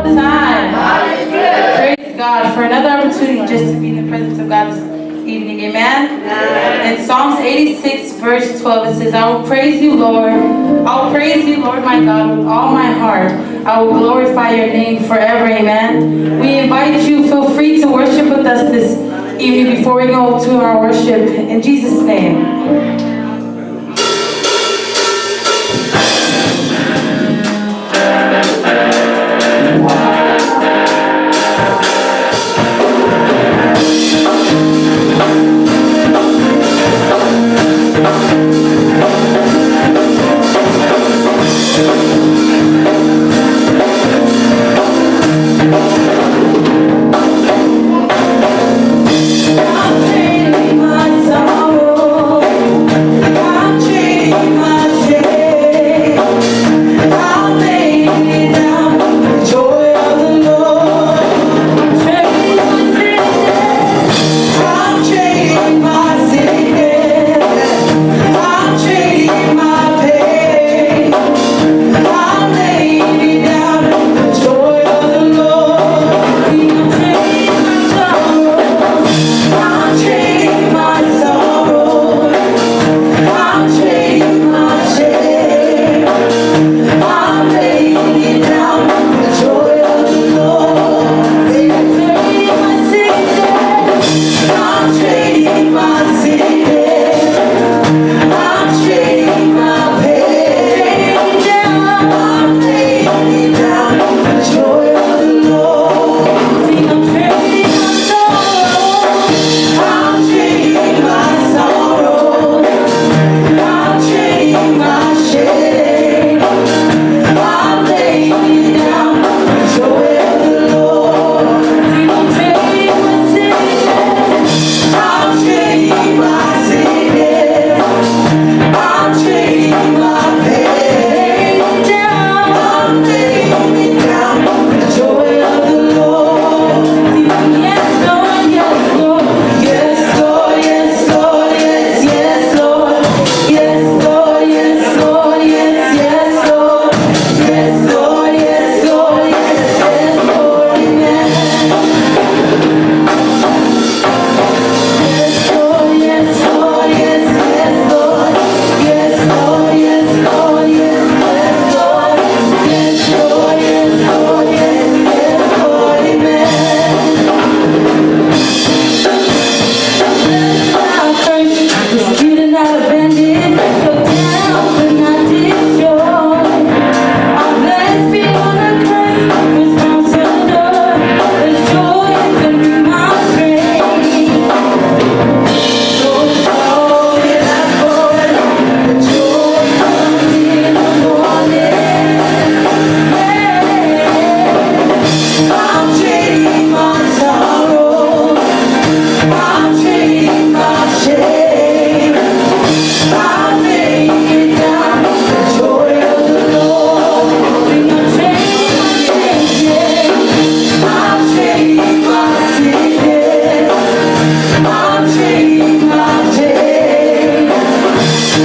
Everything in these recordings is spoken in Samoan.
the time. Praise God for another opportunity just to be in the presence of God this evening. Amen. In Psalms 86, verse 12, it says, I will praise you, Lord. I will praise you, Lord my God, with all my heart. I will glorify your name forever. Amen. We invite you, feel free to worship with us this evening before we go to our worship. In Jesus' name. I'm my sorrow. I'm my shame. I lay me down the joy of the Lord. I'm trading my sickness. I'm trading my sickness. I'm trading my pain. I'm laying me down the joy of the Lord. I'm trading my sorrow. I'm trading my sorrow. I'm trading my shame. I'm laying it down the joy of the Lord. I'm trading my sickness. I'm trading my sickness. I'm trading my pain. I'm laying it down the joy of the Lord. I'm trading my sorrow. I'm trading my sorrow. I'm trading my shame. I'm laying down the joy of the Lord. I'm trading my sickness. I'm trading my sickness. I'm trading my pain. I'm laying it down the joy of the Lord. Yes, Lord, yes, Lord. Yes, Lord, yes, Lord, yes, yes, Lord. Yes, Lord, yes, Lord, yes, yes, Lord. Yes, Lord, yes, Lord, yes, yes, Lord, amen. Yes, Lord, yes, Lord, yes, yes, Lord. Yes, Lord, yes, Lord, yes, yes, Lord. Yes, Lord, yes, Lord, yes, yes, Lord, amen. Persecuted, not abandoned, struck down, but not destroyed. I'm blessed beyond the curse, firstborn to adore. The joy is gonna be my strength. No sorrow will last forever. The joy comes in the morning. I'm trading my sorrow. I'm trading my shame. I'm laying it down the joy of the Lord. I'm trading my sickness. I'm trading my sickness. I'm trading my shame.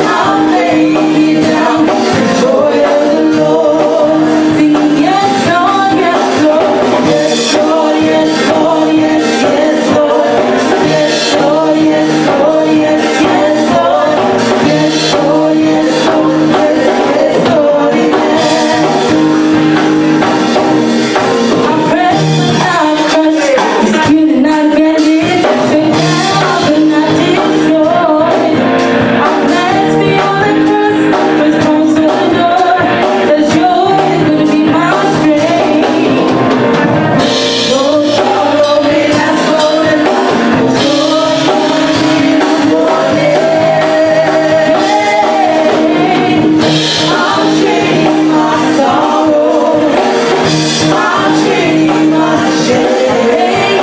I'm laying it down the joy of the Lord. Singing yes, Lord, yes, Lord. Yes, Lord, yes, Lord, yes, yes, Lord. Yes, Lord, yes, Lord, yes, yes, Lord. Yes, Lord, yes, Lord, yes, yes, Lord, amen. I'm pressed but not crushed, persecuted, not abandoned, struck down but not destroyed. I'm blessed beyond the curse, firstborn to adore. The joy is gonna be my strength. No sorrow will last forever. The joy comes in the morning. I'm trading my sorrow. I'm trading my shame.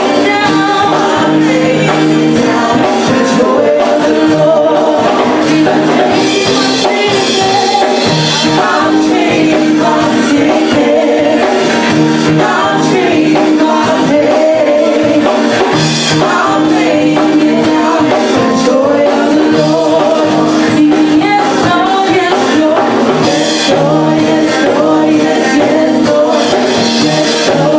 I'm laying it down the joy of the Lord. I'm trading my sickness. I'm trading my sickness. I'm trading my pain. I'm laying it down the joy of the Lord. Singing yes, Lord, yes, Lord. Yes, Lord, yes, Lord, yes, yes, Lord. Yes, Lord,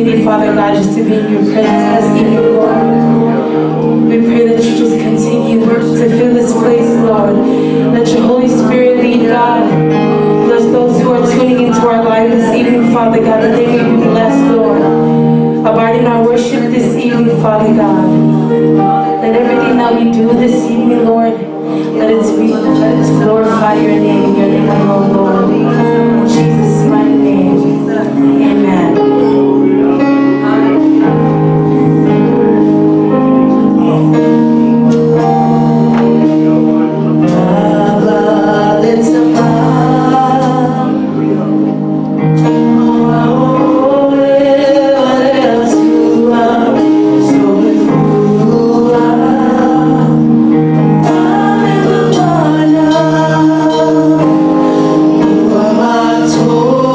opportunity, Father God, just to be in your presence this evening, Lord. We pray that you just continue to fill this place, Lord. Let your Holy Spirit lead, God. Bless those who are tuning into our live this evening, Father God, that they may be blessed, Lord. Abide in our worship this evening, Father God. Let everything that we do this evening, Lord, let it glorify your name, your name alone, Lord. In Jesus' mighty name, amen. Ua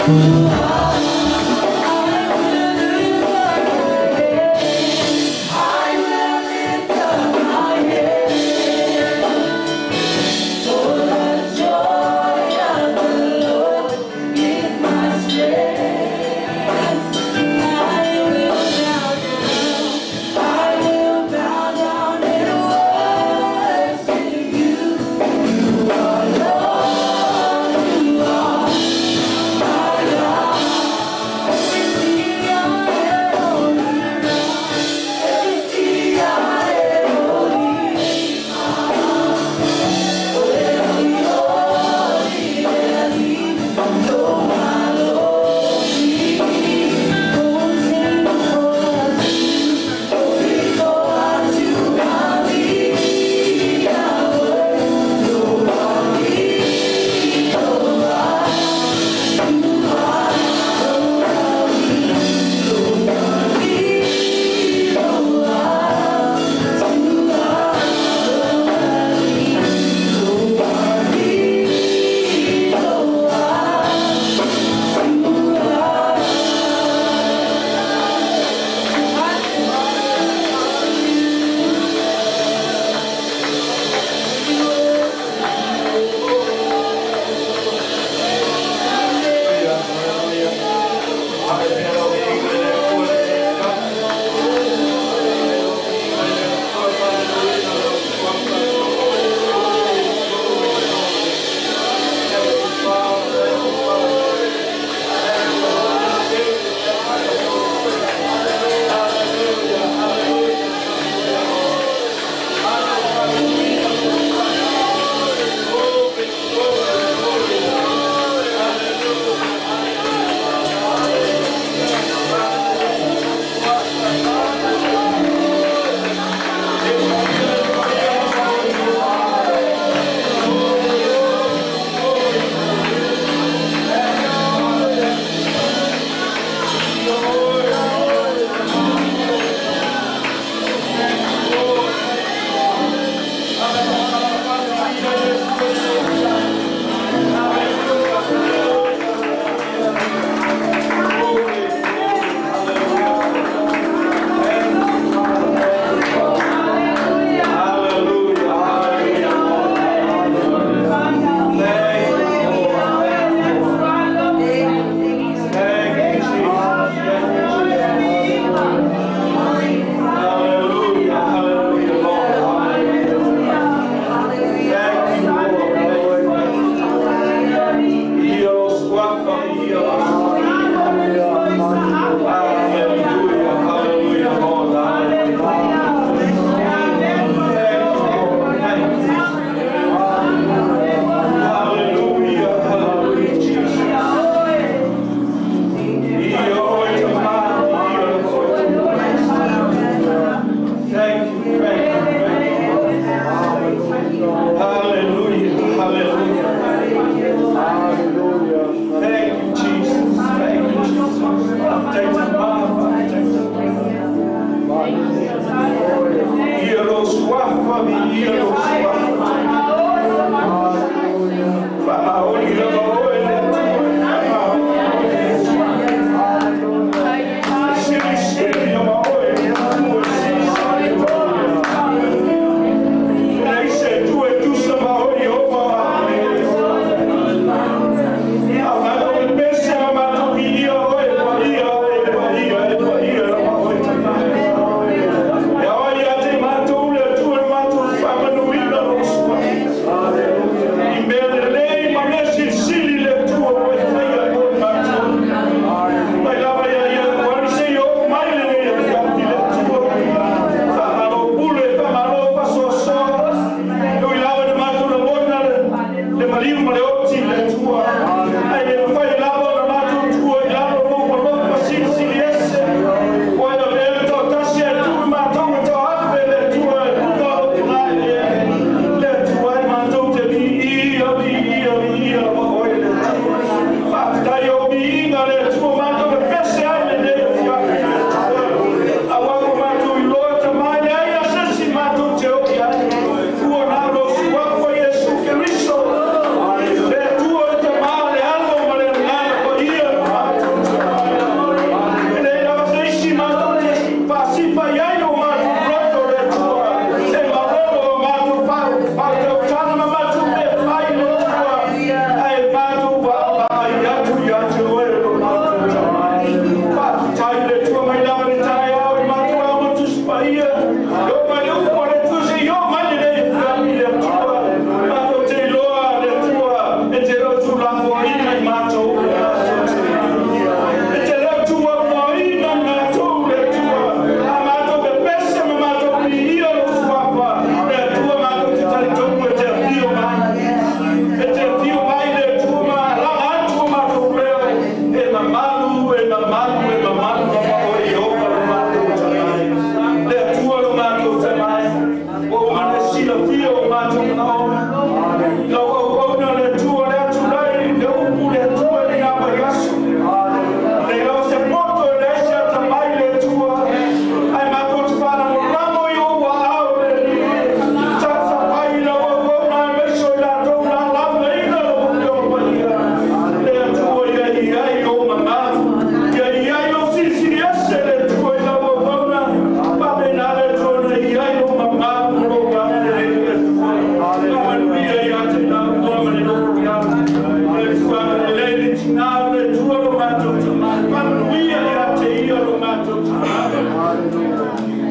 You are Lord, you are my God.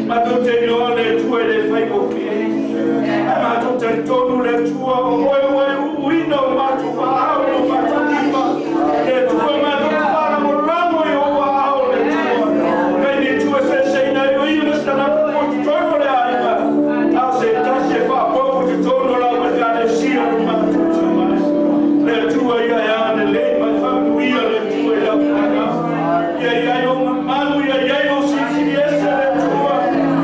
Matou te iloa le Atua e le faigofie. Ae matou talitonu le Atua o oe ua e uuina o matou aao i o matou lima. Le Atua matou te faalagolago i ou aao le Atua. Kai le Atua e seseina ai o ia ma se tagata po i totonu o le aiga. A o se tasi e faaopoopo i totonu o lau Ekalesia o le matou tamai. Le Atua ia e agalelei ma e faamanuia le Atua i lau fanau. Ia i ai ou mamalu, ia i ai ou silisili ese le Atua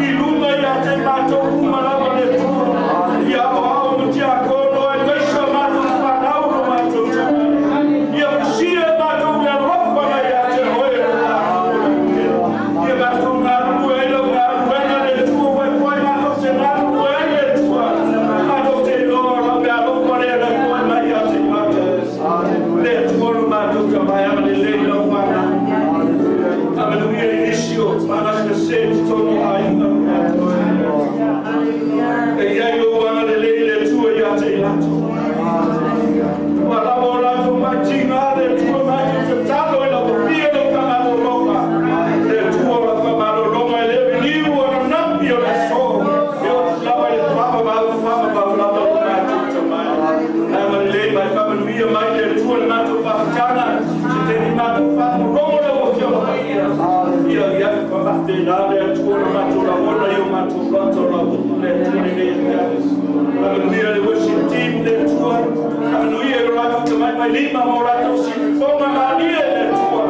i luga ia te matou uma lava le Atua. Ia aoao ma tiakono aemaise o matou fanau lo matou tamai. Ia fusia matou i alofa mai ia te oe le matou. Ia matou galulue ai lau galuega le Atua ua e poai matou te galulue ai le Atua. Matou te iloa lau meaalofa lea na poai mai ia te matou. Le Atua lo matou tamai agalelei lau fanau. Faamanuia i nisi o pagasegase i totonu o aiga o matou. E i ai lou agalelei le Atua ia te i latou. Ua lava o latou maitiga le Atua matou tatalo i lau afia lau faamalologa. Le Atua o lau faamalologa e le viliu o nanapi o le aso. E oti lava i le faavavau faavavau lava o matou tamai. Agalelei mai faamanuia mai le Atua le matou mafutaga. Se taimi matou faalogologo lau Afioga Paia. Ia ia faapena le Atua le matou lagona i o matou loto lau le Atua lenei afiafi. Faamanuia le worship team le Atua. Faamanuia i lo latou tamatamailima ma o latou sifofoga malie le Atua.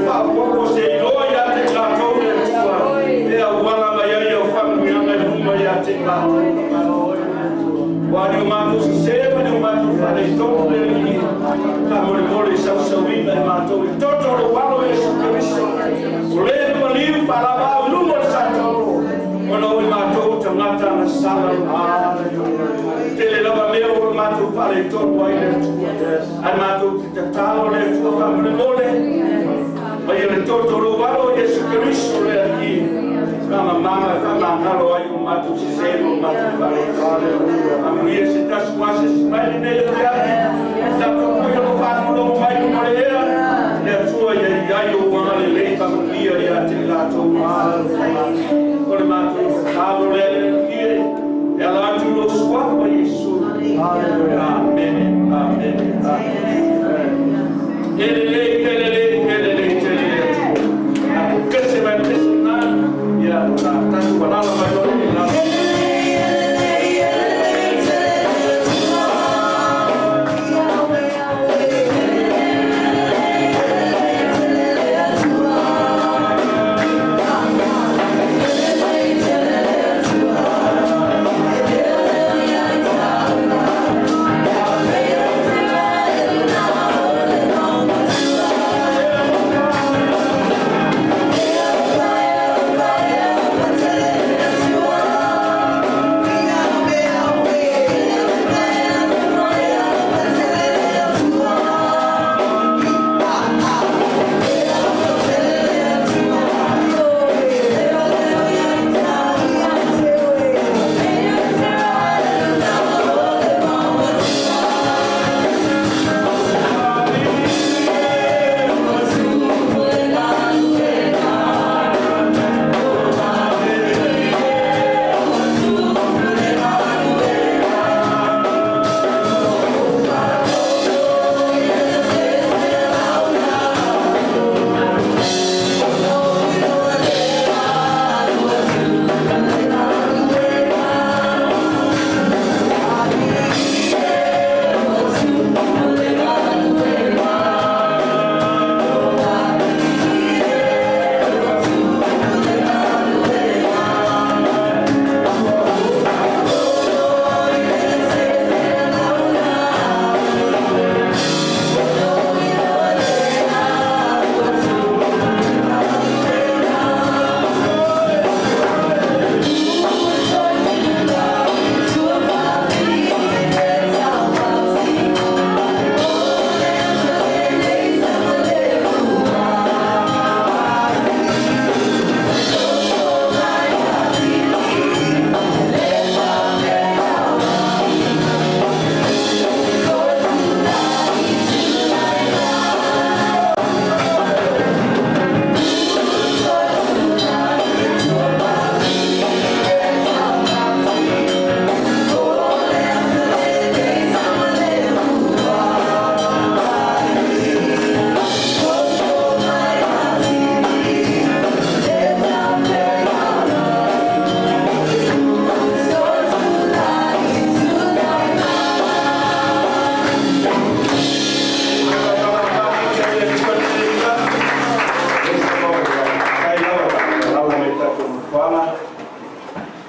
Faaopoopo se iloa ia te i latou le Atua. E auala mai ai au faamanuiaga i luma ia te i latou. Ua ni o matou sese ma ni o matou faaletonu le Alii. Faamolemole i sausauina e matou i toto lou alo Iesu Keriso. O le na maliu faalavau i luma o le satolo. Ona o i matou tagata agasala lo matou. Tele lava mea ua matou faaletonu ai le Atua. Ae matou te tatalo le Atua faamolemole. Mai le toto lou alo Iesu Keriso le Alii. Faamamaga e faamagalo ai o matou sese ma o matou faaletonu. Faamanuia se tasi ua asiasi mai lenei afiafi. Tatou pui o lo faalogologo mai luma o le ea. Le Atua ia i ai ou agalelei faamanuia ia te i latou. O le matou tatalo lea le Alii. E ala atu i lou suafa Iesu. Amene, amene, amene. E lelei, e lelei, e lelei tele le Atua. Tatou pese mai pese na. Ia, tatou alaala mai loa i lalo.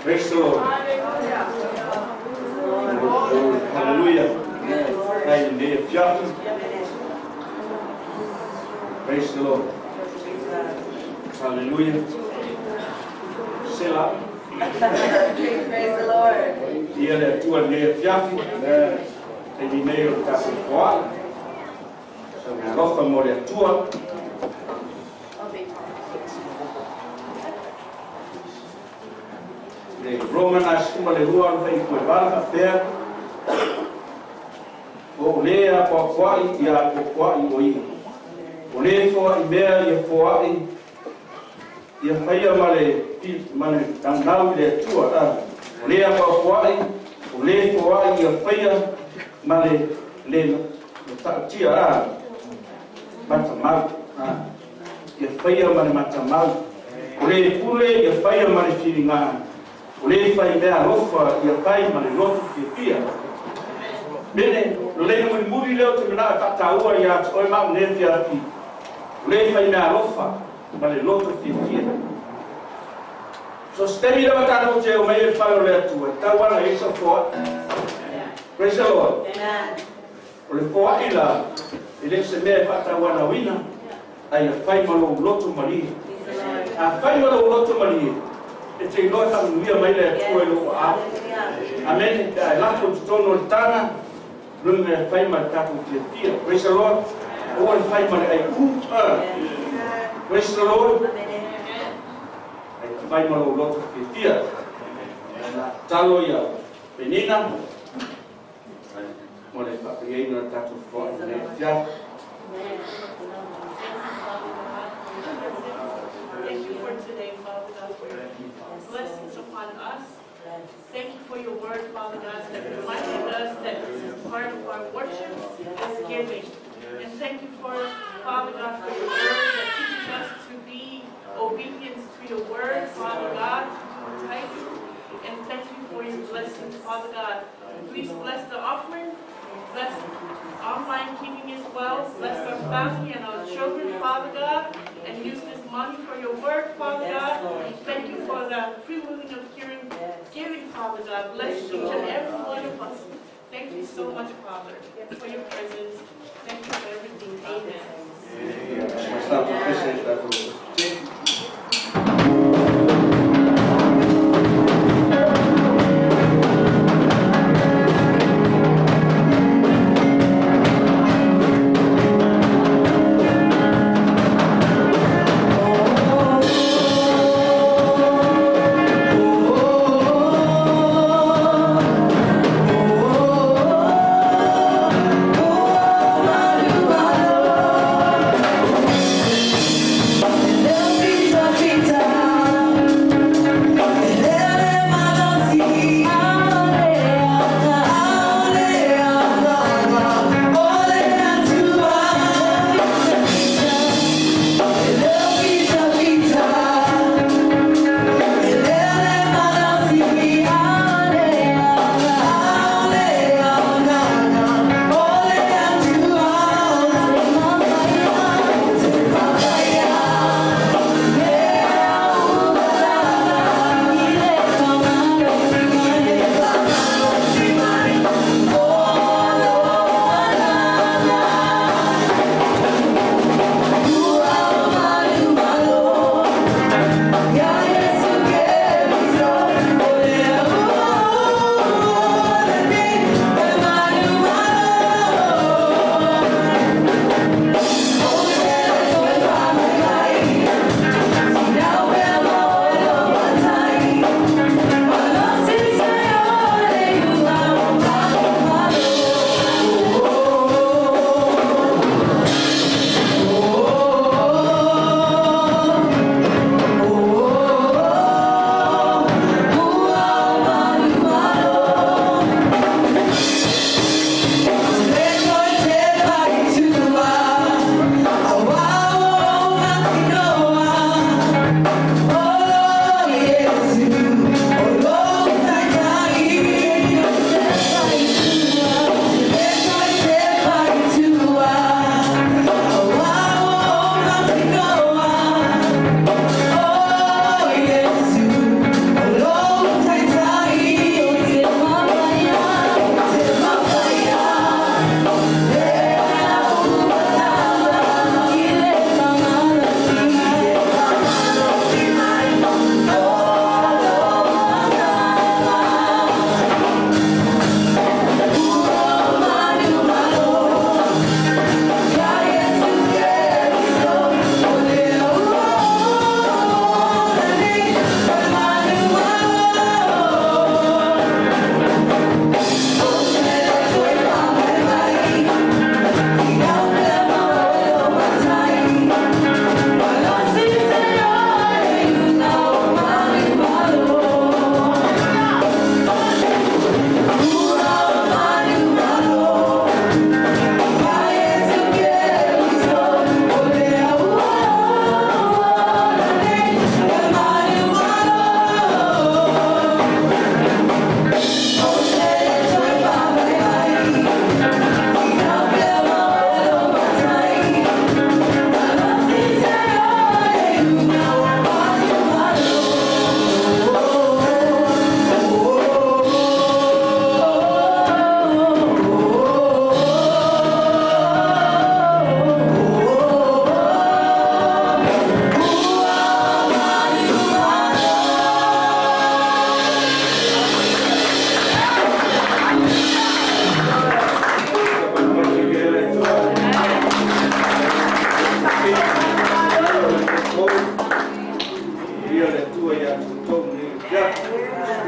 Praise the Lord. Hallelujah. Ai le fiafi. Praise the Lord. Hallelujah. Sela. Praise the Lord. Ia le Atua le fiafi. E ni nei o le tatou foai. Sa me alofa mo le Atua. Le Roma na suma le rua o fai kue bala ka pea. O le a koa koai ia ko koai o ia. O le foai mea ia foai ia whaia ma le taunau i le Atua. O le a koa koai, o le foai ia whaia ma le le tautia a matamau. Ia whaia ma le matamau. O le pule ia whaia ma le whiringa. O le whai mea alofa ia whai ma le lotu fiafia. Mene, le muri muri leo te mena e whataua ia te oe mau ne fiafi. O le whai mea alofa ma le lotu fiafia. So stemi lewa tātou te o mai e whai o le Atua. Tau ana e sa foa. Praise the Lord. Amen. O le foa ila, e le se mea e whataua na wina, ai a whai malo lotu marie. A whai malo lotu marie, e te iloa whanguia mai le Atua e loko a. Amen. Te ai lako te tono le tana, lunga e whai ma le tātou fiafia. Praise the Lord. O le whai ma le ai u. Praise the Lord. Ai whai malo lotu fiafia. Talo ia Penina. Mo le whapiaina le tātou foa i le fiafi. Thank you for today, Father God, for your blessings upon us. Thank you for your word, Father God, that reminded us that this is part of our worship is giving. And thank you for, Father God, for your word that teaches us to be obedient to your word, Father God, to do tithing. And thank you for your blessings, Father God. Please bless the offering, bless online giving as well, bless our family and our children, Father God, and use this money for your work, Father God. Thank you for the free willing of hearing, giving, Father God. Bless each and every one of us. Thank you so much, Father, for your presence. Thank you for everything. Amen. Mas tātou pese e tātou. Oh,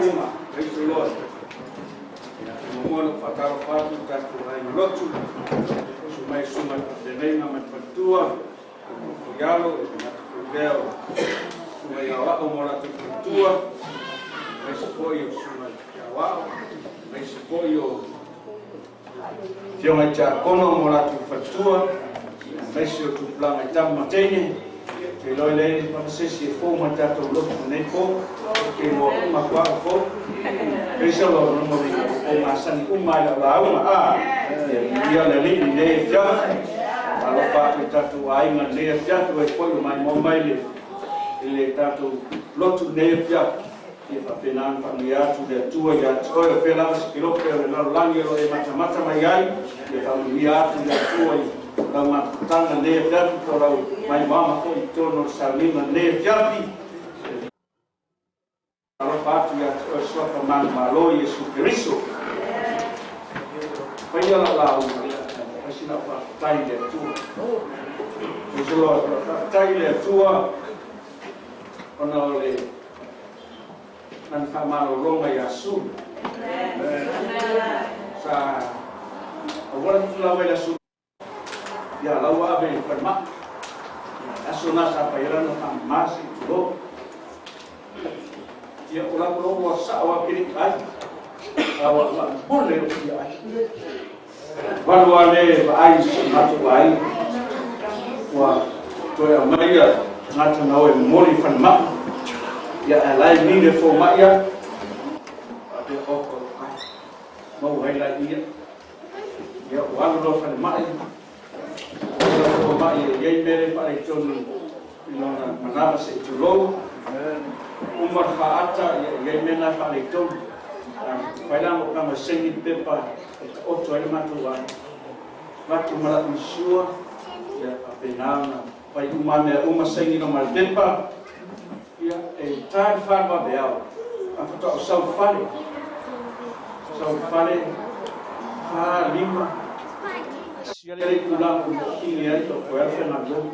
lauga. Praise the Lord. Muamua ona ou faatalofa atu i tatou aiga lotu, susu mai susuga i faafeagaiga ma le faletua, nofo i alo, e le gata foi i lea o susuga i aoao ma o latou faletua, aemaise foi o susuga i aoao, aemaise foi o afioga i tiakono ma o latou faletua, aemaise o tupulaga i tama ma teine. Ou te iloa e leai lava se isi e fou mai le tatou lotu i lenei po, ou te iloa uma atu lava o fou. Praise the Lord, lona uiga ua ou masani uma lava i lau lauga. A, viia le Alii i lenei afiafi. Alofa atu i tatou aiga i lenei afiafi, o e foi o maimoa mai le i le tatou lotu i lenei afiafi. Ia faapena ona faamanuia atu le Atua ia te oe, o fea lava se kelope o le lalolagi o lo o e matamata mai ai, ia faamanuia atu le Atua i lau mafutaga i lenei afiafi po o lau maimoaga foi i totonu o le sauniga i lenei afiafi. Alofa atu ia te oe suafa manumalo Iesu Keriso. Faia lau lauga, ia, fai sina au faafetai i le Atua. Praise the Lord. Faafetai i le Atua ona o le lana faamalologa ia Sulu. Sa auala atu lava i le aso ia la ua ave i le falemai. Le aso lena sa fai ai lana faamama se i tulou. Ia o lau lou ua sao lava ke le i ai. A ua momoli ai lou fia ai. Valu lava le vaai i si o matou aiga. Ua toe aumaia tagata na o e momoli i falemai. Ia ae la e ni le fomai ia. Faapea oko ai. Maua ai la ia. Ia ua alu loa falemai. Ua fomai e i ai mea le faaletonu i lona manava se i tulou. Uma le faata, ia e i ai mea na faaletonu. Fai la ma tago e saini le pepa e taoto ai le matou aiga. Avatu ma lau insure, ia faapena ona fai uma mea uma saini loa ma le pepa. Ia e ta le fa vaveao, ae faatoa ou sau i le fale. Sau i le fale, fa, lima, sia le itula ua maokini ai o toe alu faigaluega.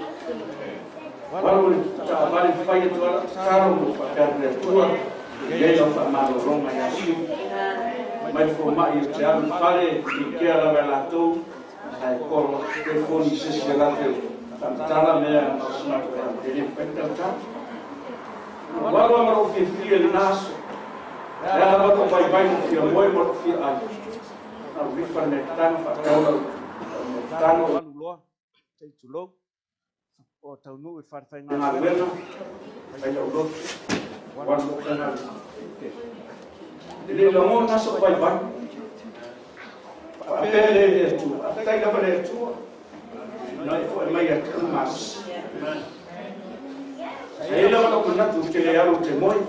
Ua alu le taavale fai atu lava lau tatalo ma ou faapea atu, Le Atua, e i ai lau faamalologa ia Siu. Mai le fomai ou te alu i le fale, daycare lava e latou, ae call telefoni i se isi e latou faamatala mea ma o si matou aiga, e le mafai ona tautala. Ua alu lava ma lou fiafia i lena aso. Le a lava lou vaivai, lou fia moe ma lou fia ai. Na ou lifa le meatano faatau lau meatano. Alu loa, se i tulou. O taunuu i le falefaigaluega, fai lau lotu, ua alu lou faigaluega. E le lagona sou vaivai. Faapea lea i le Atua, faafetai lava le Atua, na e foe mai ia te au le malosi. Sa i ai lava lou manatu ou te le alu ou te moe,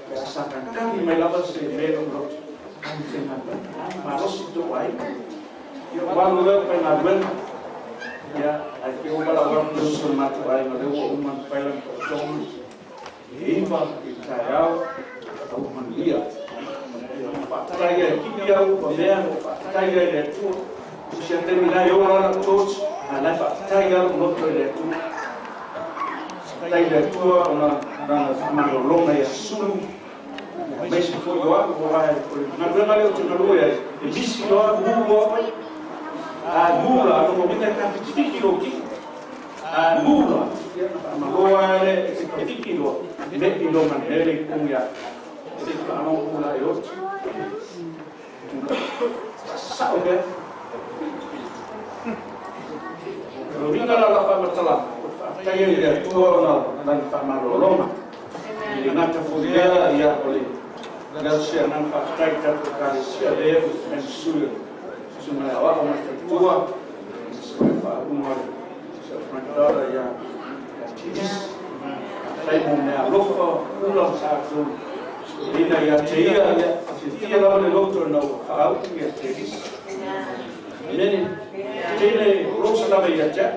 pe a sakatagi mai lava se mea i lou loto, alu faigaluega, malosi tou aiga. Ia ua alu lea faigaluega, ia, ae pei ua valaau atu le uso o le matou aiga, o lea ua uma ona fai lana taotoga, e 9 i le taeao, a ua manuia. Ia, na faafetai ai, kipi au ua mea, na faafetai ai i le Atua. O si a taimi la e ola lau torch, a o la e faafetai lava lou loto i le Atua. Faafetai i le Atua ona lana faamalologa ia sulu, aemaise foi o au, aua o le galuega lea ou te galue ai, e misi loa, mu loa, a mu la, lona uiga e tafitifiti lou tino. A mu loa, ia ona faamalo lava lea e te tafiti loa, me'i loa ma le mea lea i totonu ia te, se i faalogo la e oti. Faasasao mea. O le uiga la o lau faamatalaga, o le faafetai ai i le Atua ona o lana faamalologa. E le gata foi i lea, ia, o le lea o se agaga faafetai i tatou Ekalesia lea ua sui o le Susuga ia Aoao ma le Faletua, aemaise foi o le faaupuga o le si au granddaughter ia Tinis. Faafetai mo mea alofa, ula ma sa outou leina ia te ia, ia, fiafia lava le loto ina ua faauu ia Tinis. Amene. Tele losa lava ia te au.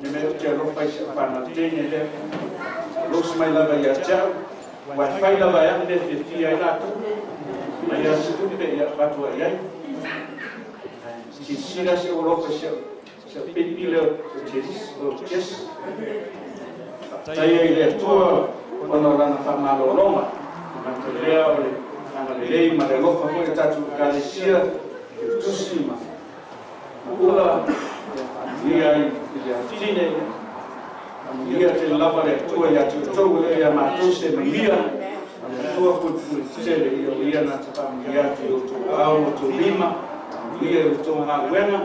Ne mea ou te alofa i si au fanau teine lea. Losa mai lava ia te au. Ua e fai lava e au mea fiafia ai latou. Mai ia se tupe ia avatu ai ai. Silasila si ou alofa i si au si au baby lea o Jess, o Jess. Faafetai ai i le Atua Ona o lana faamalologa, manatu lea o le agalelei ma le alofa foi o tatou Ekalesia i le tusi ma ula ia faamanuia ai i le afine. Faamanuia tele lava le Atua ia te outou, e le o ia matou se manuia, a le Atua pulepule tele, ia o ia na te faamanuia atu i outou ao ma outou lima, faamanuia i outou galuega,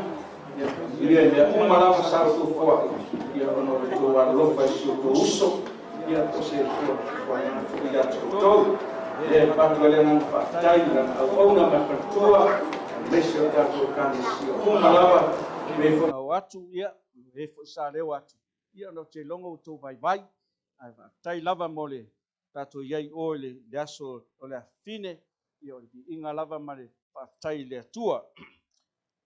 ia faamanuia i mea uma lava sa outou foai, ia ona o le tou alolofa i si outou uso, ia o se fuafuaga foi ia te outou. Lea e avatu ai le agaga faafetai i lana auauna ma le faletua, aemaise o tatou Ekalesia uma lava, e foi o atu, ia, e foi sa leo atu, ia ona ou te iloga outou vaivai, ae faafetai lava mo le tatou i ai o i le aso o le afine, ia o le viiga lava ma le faafetai i le Atua.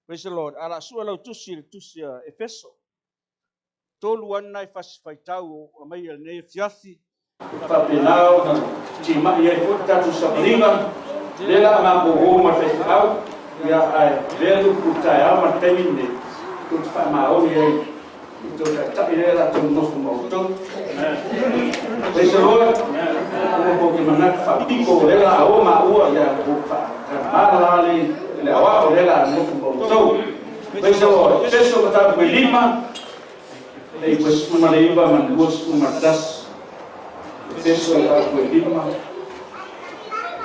Praise the Lord. A la sua lau tusi i le tusi a Efeso. 3 ana e fasi faitau o mai lenei afiafi. Faapena ona timai ai foi le tatou savaliga, lea la a matou o ma le faifeau, ia ae lea lupu taeao ma le taimi lenei, tou te faamaoni ai i tou taitai lea la tou nofo ma outou. Praise the Lord. Ua pou te manatu faapiko o lea la a o maua, ia ua faatamala le le aoao lea la nofo ma outou. Praise the Lord. Efeso mataupu e 5, e 99 ma 21. Efeso mataupu e 5,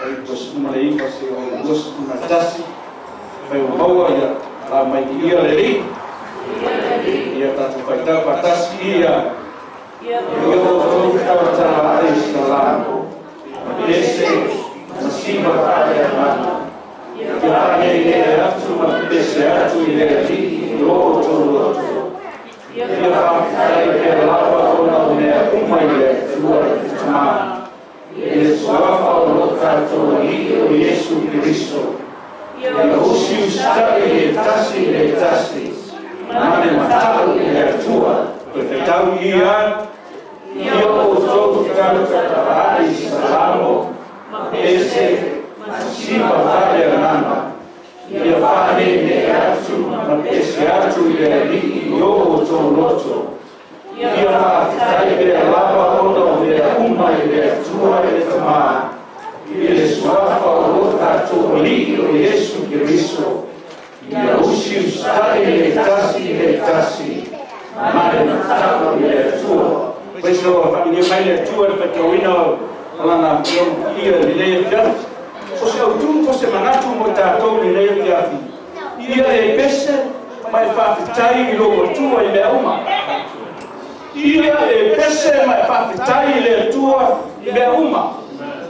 e 99 se o 21. Fai o maua ia la mai ia le li. Ia tatou faitau faatasi ia. Ia outou tauatala ai salamo. Pese, masiva faaleagaga. Ia faalele atu ma pese atu i le Alii i o outou loto. Ia faafetai pea lava ona o mea uma i le Atua le Tama, i le suafa o lo tatou Alii o Iesu Keriso. Ia usiusitai le tasi i le tasi, ma le matau i le Atua. O le faitau ia, ia outou tautataai i salamo, pese, masiva faaleagaga. Ia faalele atu ma pese atu i le Alii i o outou loto. Ia faafetai pea lava ona o mea uma i le Atua i le Tama, i le suafa o lo tatou Alii o Iesu Keriso. Ia usiusitai le tasi i le tasi, ma le matau i le Atua. Praise the Lord. Faamanuia mai le Atua i le faitauina o lana Afioga Paia i lenei afiafi. O se autu po se manatu mo tatou i lenei afiafi, ia e pese ma e faafetai i lou Atua i mea uma. Ia e pese ma e faafetai i le Atua i mea uma.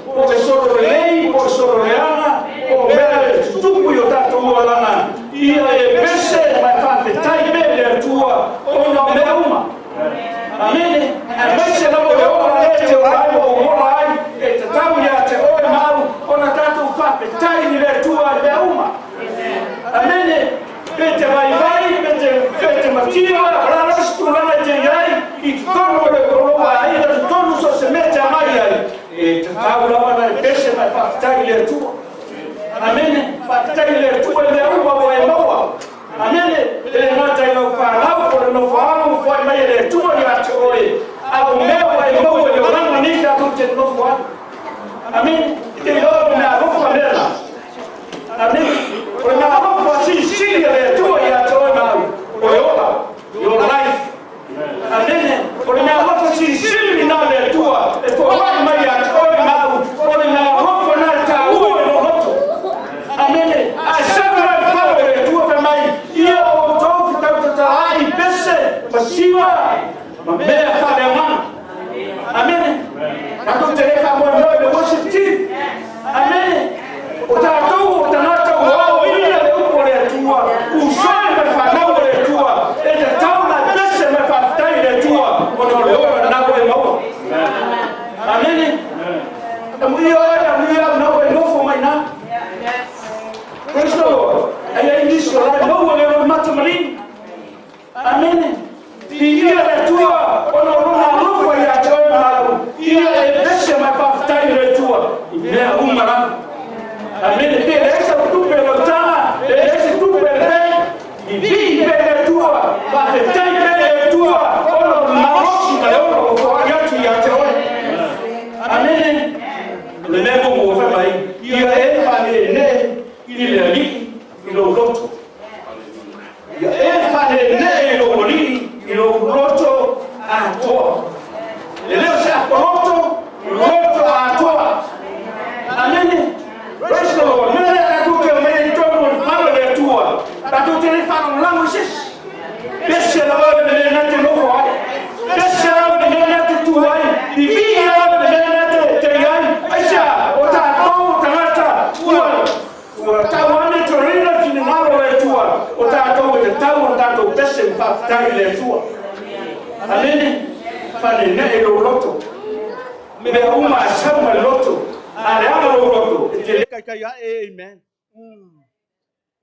Po le solo lelei, po le solo leaga, po o mea e tutupu i o tatou olaga, ia e pese ma e faafetai pea i le Atua ona o mea uma. Amene. Aemaise lava o le ola lea e te ola ai ma ou ola ai, e tatau ia te oe ma au ona tatou faafetai i le Atua i mea uma. Amene. Pe te vaivai, pe te mativa, o la la se tulaga e te i ai, i totonu o le lou aiga, totonu so o se mea te agai ai, e tatau lava ona e pese ma e faafetai i le Atua. Amene. Faafetai i le Atua i mea uma ua e maua. Amene. E le gata i lau fanau po o le nofoaga ua foai mai e le Atua ia te oe, a o mea ua e maua i le olaga nei tatou te nonofo ai. Amene. Te iloa o le mea alofa mea na. Amene. O le mea alofa silisili a le Atua ia te oe ma au, o le ola, your life. Amene. O le mea alofa silisili lena a le Atua e foai mai ia te oe ma au, o le mea alofa na e taua i lou loto. Amene. Ae sau la le fala o le Atua fai mai, ia o outou fetautatala i pese ma siva ma mea faaleagaga. Amene. Tatou te le faamoemoe i le worship team. Amene. O tatou o tagata ua aoina le upu a le Atua, usoi ma le fanau a le Atua, e tatau ona pese ma le faafetai i le Atua ona o le ola lena ua e maua. Amene. Amuia oe, amuia au na ua e nofo mai na. Praise the Lord. Ai ai nisi o la e maua le lou mata malinu. Amene. Viia le Atua ona o lona alofa ia te oe ma au, ia e pese ma e faafetai i le Atua i mea uma lava. Amene. Pe leai sau tupe i lau taga, pe leai se tupe i le bank, vivii pea i le Atua, faafetai pea i le Atua ona o le malosi ma le ola ua foai atu ia te oe. Amene. Le mea mo mo fa mai. Ia e faane'ene'e i le Alii i lou loto. Ia e faane'ene'e i lou Alii i lou loto atoa. E le o se afoloto, loto atoa. Amene. Praise the Lord. Mea lea tatou te omai ai i totonu o le fale o le Atua. Tatou te le faalagolago i se isi. Pese lava le mea na te nofo ai. Pese lava le mea na te tu ai. Vivii lava le mea na te te i ai. Aisea, o tatou tagata ua ua tau ane torina le finagalo o le Atua. O tatou e tatau ona tatou pese ma faafetai i le Atua. Amene. Faaneenee i lou loto. Mea uma a sau mai le loto. A leaga lou loto, e te le taitai ae. Amen.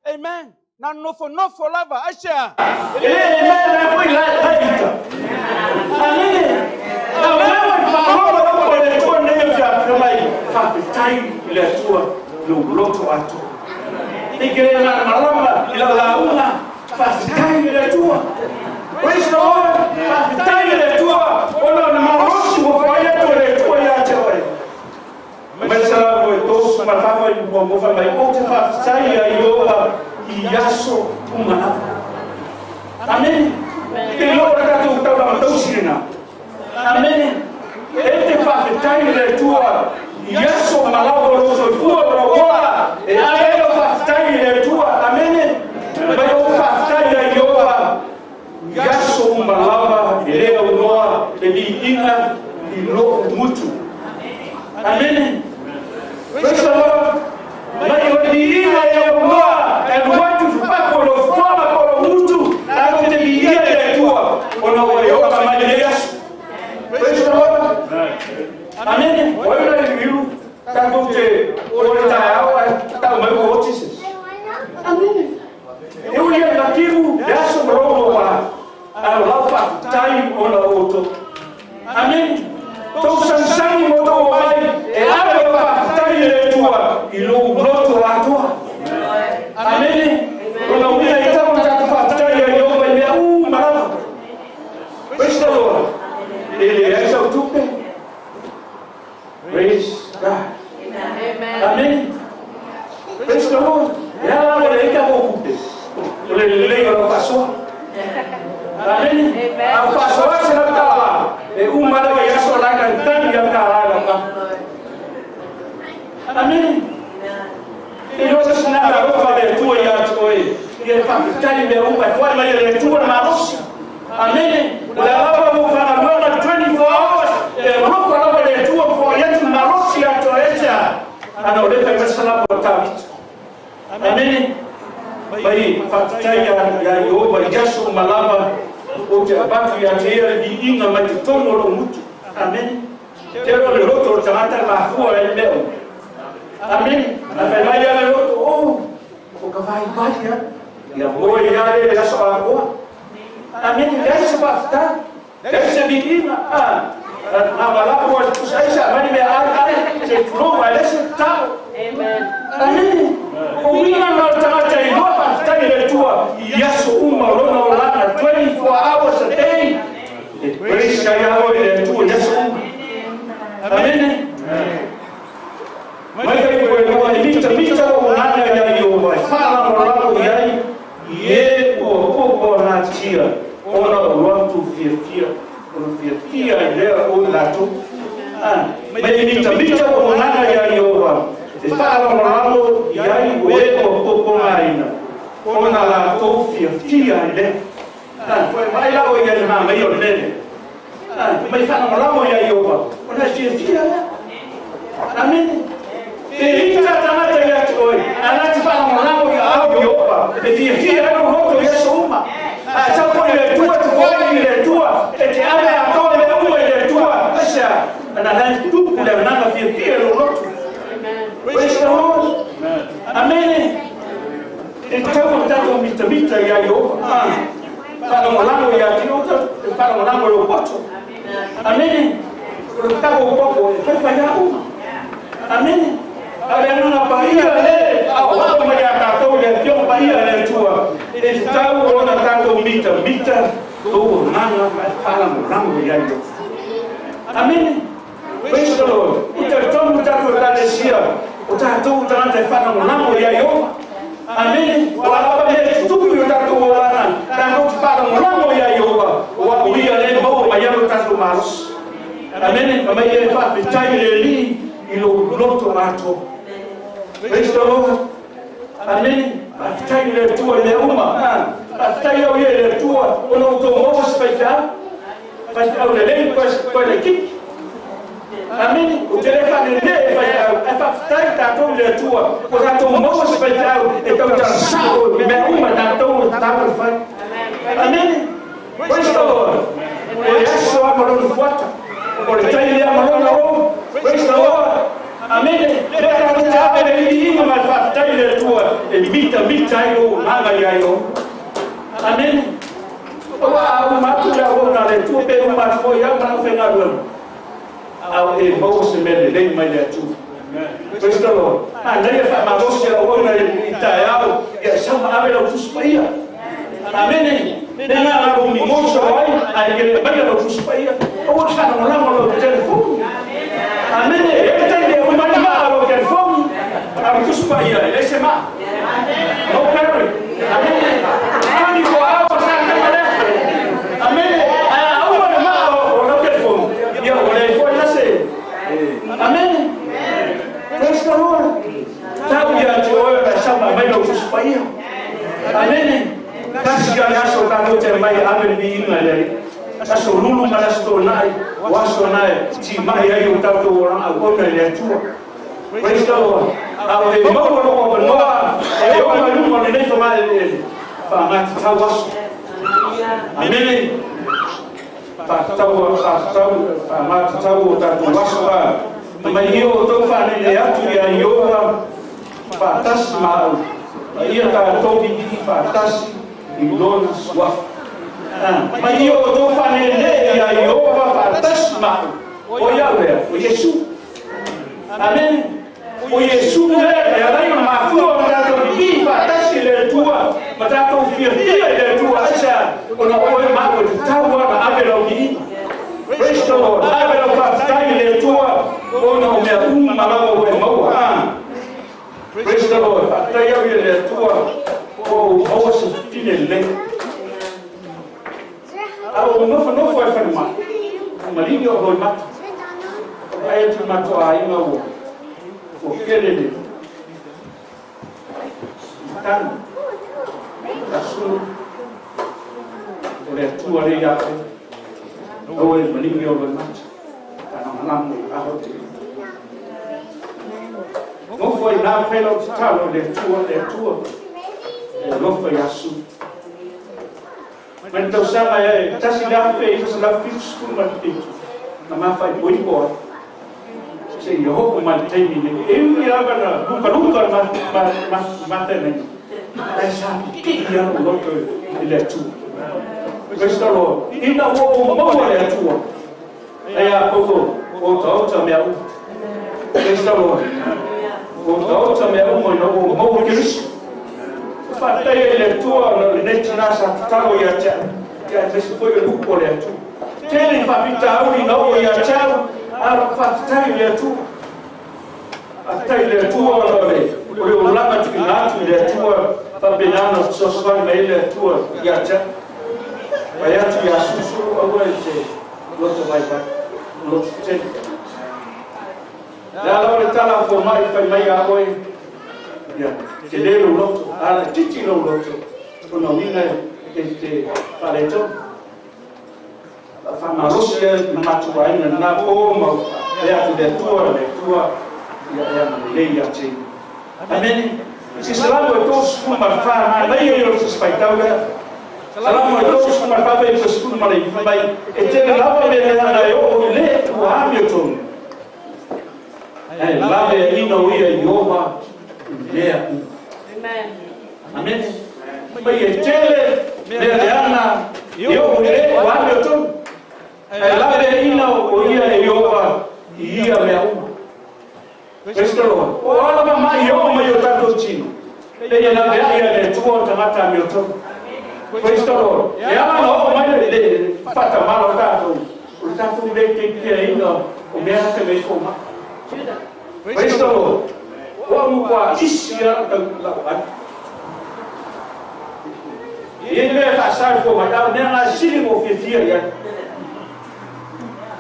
Amen. Na nofonofo lava. Aisea? E le amen la foi la la ita. Amene. A o lea ua faalogo lava o le Atua nei o fia mai faafetai i le Atua lou loto atoa. E ke le malamalama i lau lauga, faafetai i le Atua. Praise the Lord. Faafetai i le Atua ona o le malosi ua fai atu e le Atua ia te oe. Mai Salamo e 34 i muamua fai mai, Ou te faafetai ia Ieova i aso uma lava. Amene. Te iloa o le tatou taulaga tausi lena. Amene. E te faafetai i le Atua i aso uma lava o lou soifua o lou ola, e ave ai lau faafetai i le Atua. Amene. Mai ou faafetai ia Ieova i aso uma lava, e le aunoa le viiga i lou gutu. Amene. Praise the Lord. Mai o le viiga e aunoa e alu atu i fafo o lou fola po o lou gutu, tatou te viia i le Atua ona ua e ola mai lenei aso. Praise the Lord. Amene. O ai na iluilu tatou te o le taeao ae tau mai ua oti se isi. Amene. E ui ia le timu le aso ma lou loa, ae o lau faafetai ona o outou. Amene. Tou sagisagi ma outou omai e ave lau faafetai i le Atua i lou loto atoa. Amene. Lona uiga e tatau ona tatou faafetai ia Ieova i mea uma lava. Praise the Lord. E leai sau tupe. Praise God. Amene. Praise the Lord. E ala ua leai tatou tupe. O le lelei o lau faasoa. Amene. A o faasoa se lau tala, e uma lava i aso la tagitagi lau tala i lau kafa. Amene. E iloa se sinaga alofa a le Atua ia te oe. Ia e faafetai i mea uma e foai mai e le Atua le malosi. Amene. O le a lava lou fagaluega 24 hours, e alofa lava le Atua ma foai atu le malosi ia te oe ese a ana o le fai mai Salamo a Tavita. Amene. Mai faafetai ia Ieova i aso uma lava ou te avatu ia te ia le viiga mai totonu o lou gutu. Amene. Te o le loto o le tagata e mafua ai mea uma. Amene. A fai mai ia le loto, oh, o ka vaivai a. Ia moe ia le aso atoa. Amene. Leai se faafetai. Leai se viiga. A na valapu a tusa ai sa mani mea ai ai se tulou ai le se tao. Amene. O uiga na o le tagata i loa faafetai i le Atua i aso uma o lona olaga 24 hours a day. E praise ai a oe i le Atua i aso uma. Amene. Mai fai koe loa e mitamita lou agaga iā Ieova e faalagolago i ai i e ua puapuagatia ona o lotu fiafia, ona fiafia ai lea o i latou. A, mai e mitamita lou agaga iā Ieova e faalagolago i ai o e ua puapuagaina ona latou fiafia ai lea. A, toe vaai la oe ia le manaia o le mea lea. A, mai faalagolago ia Ieova ona e fiafia lea. Amene. Pe ita tagata ia te oe, ae na te faalagolago i aao Ieova, e fiafia ai lou loto i aso uma. A e sau foi i le Atua, te foai i le Atua, e te ave atoa mea uma i le Atua. Aisea? Ana la e tupu le agaga fiafia i lou loto. Praise the Lord. Amene. E tatau ona tatou mitamita ia Ieova. A, faalagolago ia te oe, e faalagolago i lou poto. Amene. O le tau o popo e faifai lava uma. Amene. A o le Agaga Paia le aoao mai ia tatou i le Afioga Paia a le Atua, e tatau ona tatou mitamita tou agaga ma e faalagolago ia Ieova. Amene. Praise the Lord. tatou tagata e faalagolago ia Ieova. Amene. O a lava mea e tutupu i o tatou olaga, tatou te faalagolago ia Ieova, ua o ia lea e maua mai ai lo tatou malosi. Amene. Fai mai e faafetai i le Alii i lou loto atoa. Praise the Lord. Amene. Faafetai i le Atua i mea uma. Faafetai au ia i le Atua ona ua outou maua se faifeau. Faifeau lelei toe laitiiti. Amene. Ou te le faanenee i faifeau, ae faafetai tatou i le Atua ua tatou maua se faifeau e tautala sao i mea uma tatou e tatau ona fai. Amene. Praise the Lord. O le aso lava ma lona fuata, o le taimi lava ma lona ou. Praise the Lord. Amene. Lea tatou te ave le viiga ma le faafetai i le Atua e mitamita ai lou agaga ia Ieova. Amene. Aua a uma atu le auauna a le Atua pe uma atu foi au ma lau faigaluega, a o e maua se mea lelei mai le Atua. Praise the Lord. Manaia faamalosi auauna i taeao, ia sau ma ave lau Tusi Paia. Amene. Le agaga lou mimoso ai, ae ke le maia lau Tusi Paia. Aua le faalagolago lau telefoni. Amene. E le taimi e uma ai le maa lau telefoni, a o le Tusi Paia e leai se maa. No battery. Amene. 24 hours a tama lea. Amene. Ae a uma le maa o lau telefoni, ia ua leai foi la se. Amene. Praise the Lord. Tau ia te oe ona e sau ma aumai lau Tusi Paia. Amene. Tasi lava le aso tatou te aumai e ave le viiga i le Alii. Aso Lulu ma le Aso Toonai, o aso na e timai ai o tatou olaga auauna i le Atua. Praise the Lord. A o e maua lou avanoa e oo mai luma o lenei fagaeleele, faamatatau aso. Amene. Faatatau, faatatau, faamatatau o tatou aso a mai ia outou faanenee atu ia Ieova faatasi ma au, ma ia tatou vivii faatasi i lona suafa. Mai ia outou faanenee ia Ieova faatasi ma au. O ai au lea? O Iesu. Amene. O Iesu lea e ala ai ona mafua ona tatou vivii faatasi i le Atua ma tatou fiafia i le Atua. Aisea? Ona o oe ma au e tatau lava ona ave lau viiga. Praise the Lord. Ave lau faafetai i le Atua ona o mea uma lava ua e maua. Praise the Lord. Faafetai au i le Atua ua ou maua se fafine lelei. A ua ou nofonofo ai i falemai, ua maligi ou loimata. Vaai atu i le matou aiga ua ua kele le matagi, tasulu, o le Atua lea ia te oe. Aua e maligi ou loimata, faalagolago i aho te Nofo ai ina fai lau tatalo i le Atua, le Atua, e alofa ia Sulu. Mai le tausaga e 1977 na mafaipoipo ai seia oo mai le taimi nei. E ui lava na lukaluka le mafeagaiga, ae sa pipii lava lou loto i le Atua. Praise the Lord. Ina ua ou maua le Atua, ai a koutou otaota mea uma. Praise the Lord. Otaota mea uma ina ua ou maua Keriso. E faafetai ai i le Atua ona o lenei tina sa tatalo ia te au, ia aemaise foi o le upu a le Atua. Tele i faafitauli na oo ia te au, a o faafetai i le Atua. Faafetai i le Atua ona o le o le olaga tuuina atu i le Atua, faapena ona fesoasoani mai ai le Atua ia te au. Fai atu ia Susulu aua e te loto vaivai, loto tele. Le ala o le tala a fomai fai mai ia oe, ia tele lou loto, a laitiiti lou loto, lona uiga e te faaletonu. Faamalosi ai ma matou aiga lena po ma faapea atu le Atua, le Atua ia e agalelei ia te ia. Amene. Se Salamo e 34 manaia ia o se faitau lea. Salamo e 34 fai le 19 mai e tele lava mea leaga e oo i le ua amiotonu. Ae laveaiina o ia i Ieova i mea uma. Amene. Mai e tele mea leaga e oo i le ua amiotonu. Ae laveaiina o ia e Ieova i ia mea uma. Praise the Lord. O a lava ma'i e oo mai i o tatou tino, pei e laveai a le Atua o tagata amiotonu. Praise the Lord. E ala ona oo mai le faatamala o tatou, o le tatou le take care ina o mea na fai mai ai fomai. Praise the Lord. O O au kwa isi ya lau ai. Ia le faasai fua mai au mea gasili mo fiafia i ai.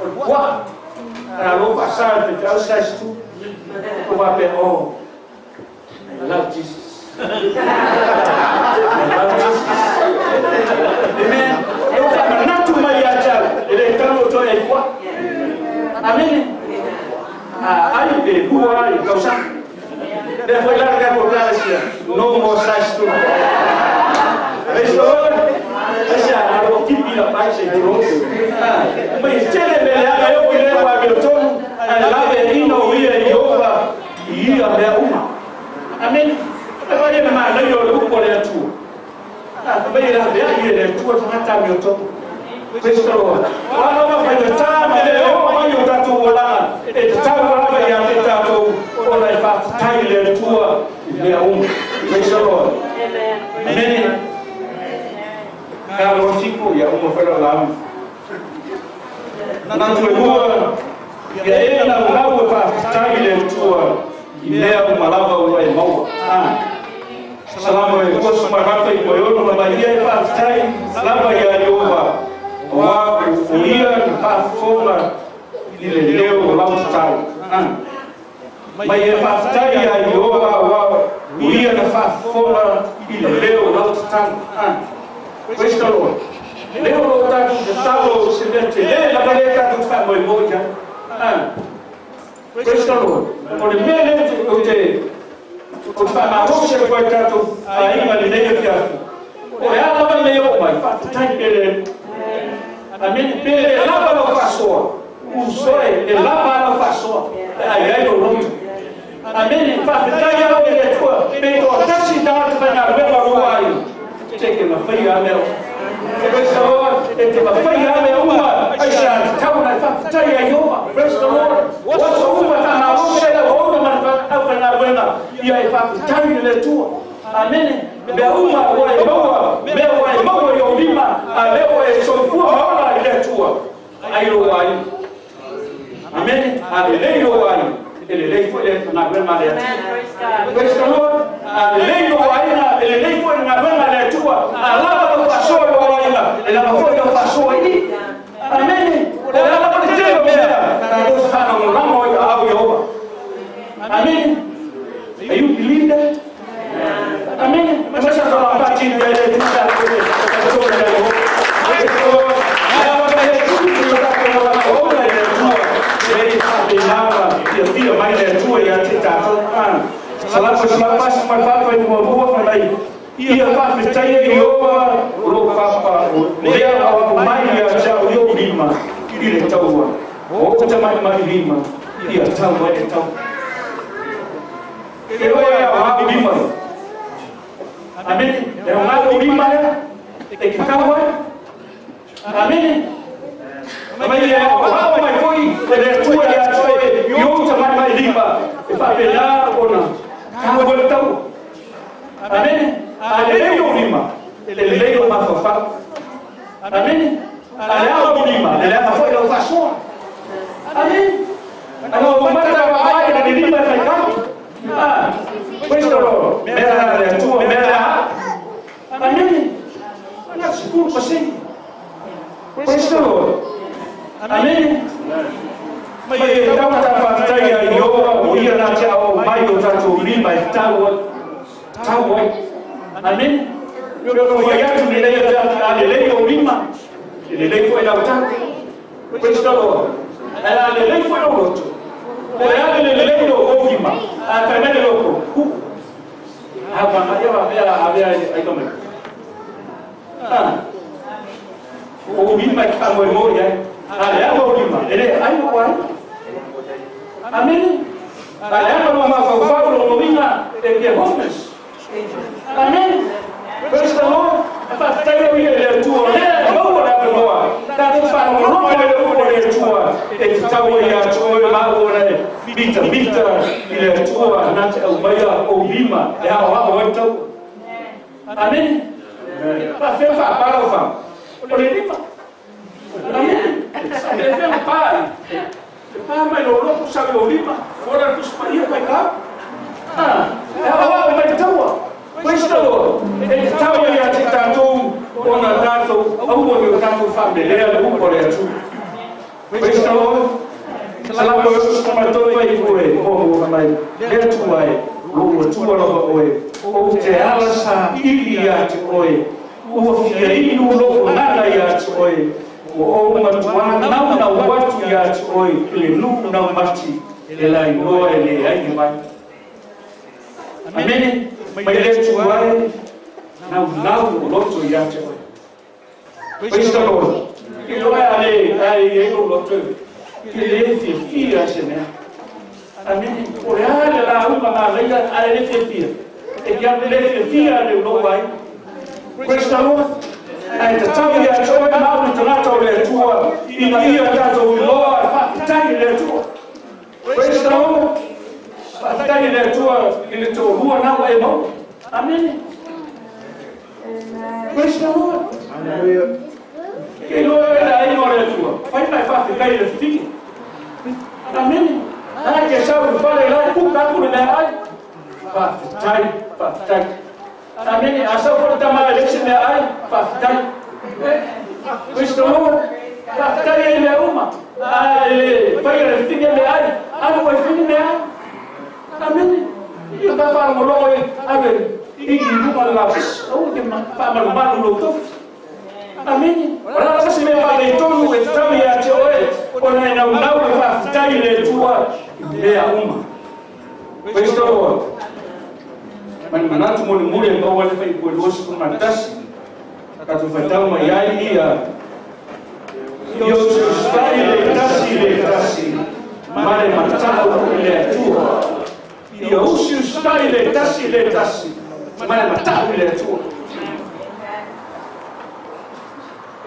O le puaa, a lo faasai le faifeau size 2. O faapea, oh, I love Jesus. I love Jesus. Amen. E o faamanatu mai ia te au, e le tau o toe ai puaa. Amene. A ai pe lua ai tausaga. Lea foi la le tatou ekalesia, no more size 2. Praise the Lord. Aisa alo tipi la pai se tiro. Mai tele me le aga yo ile wa me tonu, ai lave ino ia i ova i ia mea uma. Amen. E vai le ma le yo le upo le atu. Ah, mai la mea i le tua tagata me tonu. Praise the Lord. Wala ma fai ta me le o mai o tatou olaga. E te tau lava ia te tatou ona e faafetai le Atua i mea uma. Praise the Lord. Amen. Amen. Ka lo siku ia uma fai lau lauga. Manatu e lua, ia e laulau e faafetai i le Atua i mea uma lava ua e maua. Ah. Salamo e 26 na mai ia e faafetai lava ia Ieova, auā o ia na faafofoga i le leo o lau tatalo. Ah. Mai e faafetai ia Ieova, auā o ia na faafofoga i le leo o lau tatalo. Ah. Praise the Lord. Leo o lo tatou tatalo se mea tele lava lea tatou te faamoemoe i ai. Ah. Praise the Lord. O le mea lea ou te ou te faamalosi atu ai tatou aiga i lenei afiafi. O le a lava le mea e oo mai, faafetai pea le Atua. Amene. Pe le lava lau faasoa, usoe, e lava lau faasoa pe a i ai lou loto. Amene. Faafetai lava i le Atua, pe toatasi tagata faigaluega o lou aiga, te mafaia lava mea uma. Praise the Lord. E te mafaia lava mea uma, aisea tatau ona e faafetai ia Ieova. Praise the Lord. O aso uma e faamalosi ai lau auauna ma le aufaigaluega, ia e faafetai i le Atua. Amene. Mea uma ua e maua, mea ua e maua i ou lima, a lea ua e soifua ma ola i le Atua, ai lou aiga. Amene. A lelei lou aiga, e lelei foi le galuega a le Atua. Praise the Lord. A lelei lou aiga, e lelei foi le galuega a le Atua. A lava lau faasoa i lou aiga, e lava foi lau faasoa i i. Amene. O le a lava le tele o mea, tatou te faalagolago ai i aao o Ieova. Amene. Are you believe that? Amene. Aemaise a faapati i le Atua tatou te talitonu ia Ieova. Praise the Lord. E lava mai le tupu i lo tatou lagolago i le Atua, e faapena ona fiafia mai le Atua ia te tatou. Salamo 144 fai muamua fai mai, Ia faafetaia Ieova o lou papa, o lea o au mai ia te au i ou lima i le taua, o ou tamatamailima ia tau ai le taua. E loa ia o au lima ia. Amene. E aoga lou lima lea e te tau ai. Amene. Mai e aoao mai foi e le Atua ia te oe i ou tamatamailima e faapena ona tau ai le taua. Amene. A lelei lou lima, e lelei lou mafaufau. Amene. A leaga lou lima, e leaga foi lau faasoa. Amene. Ana ou mata vaai na le lima e faitau. Ah, praise the Lord. Mea la le Atua, mea la. Amene. Na 10%. Praise the Lord. Amene. Mai e tau ta faafetai ia Ieova o ia na te aoao mai o tatou lima e tau ai. Tau ai. Amene. E ono fai atu lenei afiafi a lelei ou lima, e lelei foi lau tau. Praise the Lord. Ae a lelei foi lou loto, o le a le lelei o ou lima, ae fai mai le loto, hu. A ua ia avea avea ai ka mai. Ah. O ou lima e te faamoemoe i ai. A leaga ou lima, e le ai lou aiga. Amene. A leaga lou mafaufau, lou loiga, e te homeless. Amene. Praise the Lord. E faafetai au ia i le Atua o lea e maua le avanoa tatou faalogologo ai le upu a le Atua e tatau ai ia te oe maua ona e mitamita i le Atua na te aumaia ou lima e aoao ai taua. Amene. Faafefea faapala o fau? O le lima. Amene. E fea pa ai? E pa mai lou loto sau i ou lima, fola le Tusi Paia faitau. Ah. E te tau ia te tātou o nā tātou, aua i o tātou whaamelea le upo le atu. Praise the Lord. Salama o usu ma tō whai koe, o o mai, le atua e, lo ua tua lava oe, o te ala sa ili ia te oe, ua fia inu lo o nana ia te oe, ua o matua nau nau watu ia te oe, i le nuu nau mati, e la iloa e le ai mai. Amene, mai le atua e, nau nau o loto ia te oe. Praise the Lord. I loa ale, ai e o loto, i le fia fia se mea. Amene, o le ale la uma ngā leia, ale le fia fia. E kia le fia fia le ulo ai. Praise the Lord. Ai te tau ia te oe mau i tangata o le atua, ina ia tātou i loa e whaafitai le atua. Praise the Lord. Whaafitai le atua i le tō nau e mau. Amene. Praise the Lord. Hallelujah. Ke loa e la ai o le atua. Whai mai whaafitai le whitiki. Amene. Ai ke sau i whare lai puka aku le mea ai. Whaafitai, whaafitai. Amene. A sau whare tama e lese mea ai. Whaafitai. Praise the Lord. Whaafitai e mea uma. Ai le whai le whitiki mea ai. Anu e whitiki mea ai. Amene. Ia ka whaangolongo e ave i lunga le lapis. Au ke whaamalumalu lo tofi. Amene. Ora la se me whaale tonu e tau ia te oe. O nai nau nau e whaafitai le tua i mea uma. Praise the Lord. Mani manatu mo le mule maua le whai kua luosi kumatasi. Katu whaitau mai ai ia. Ia o se ustai le tasi le tasi. Mare matau i le atua. Ia usi ustai le tasi le tasi. Mare matau i le atua.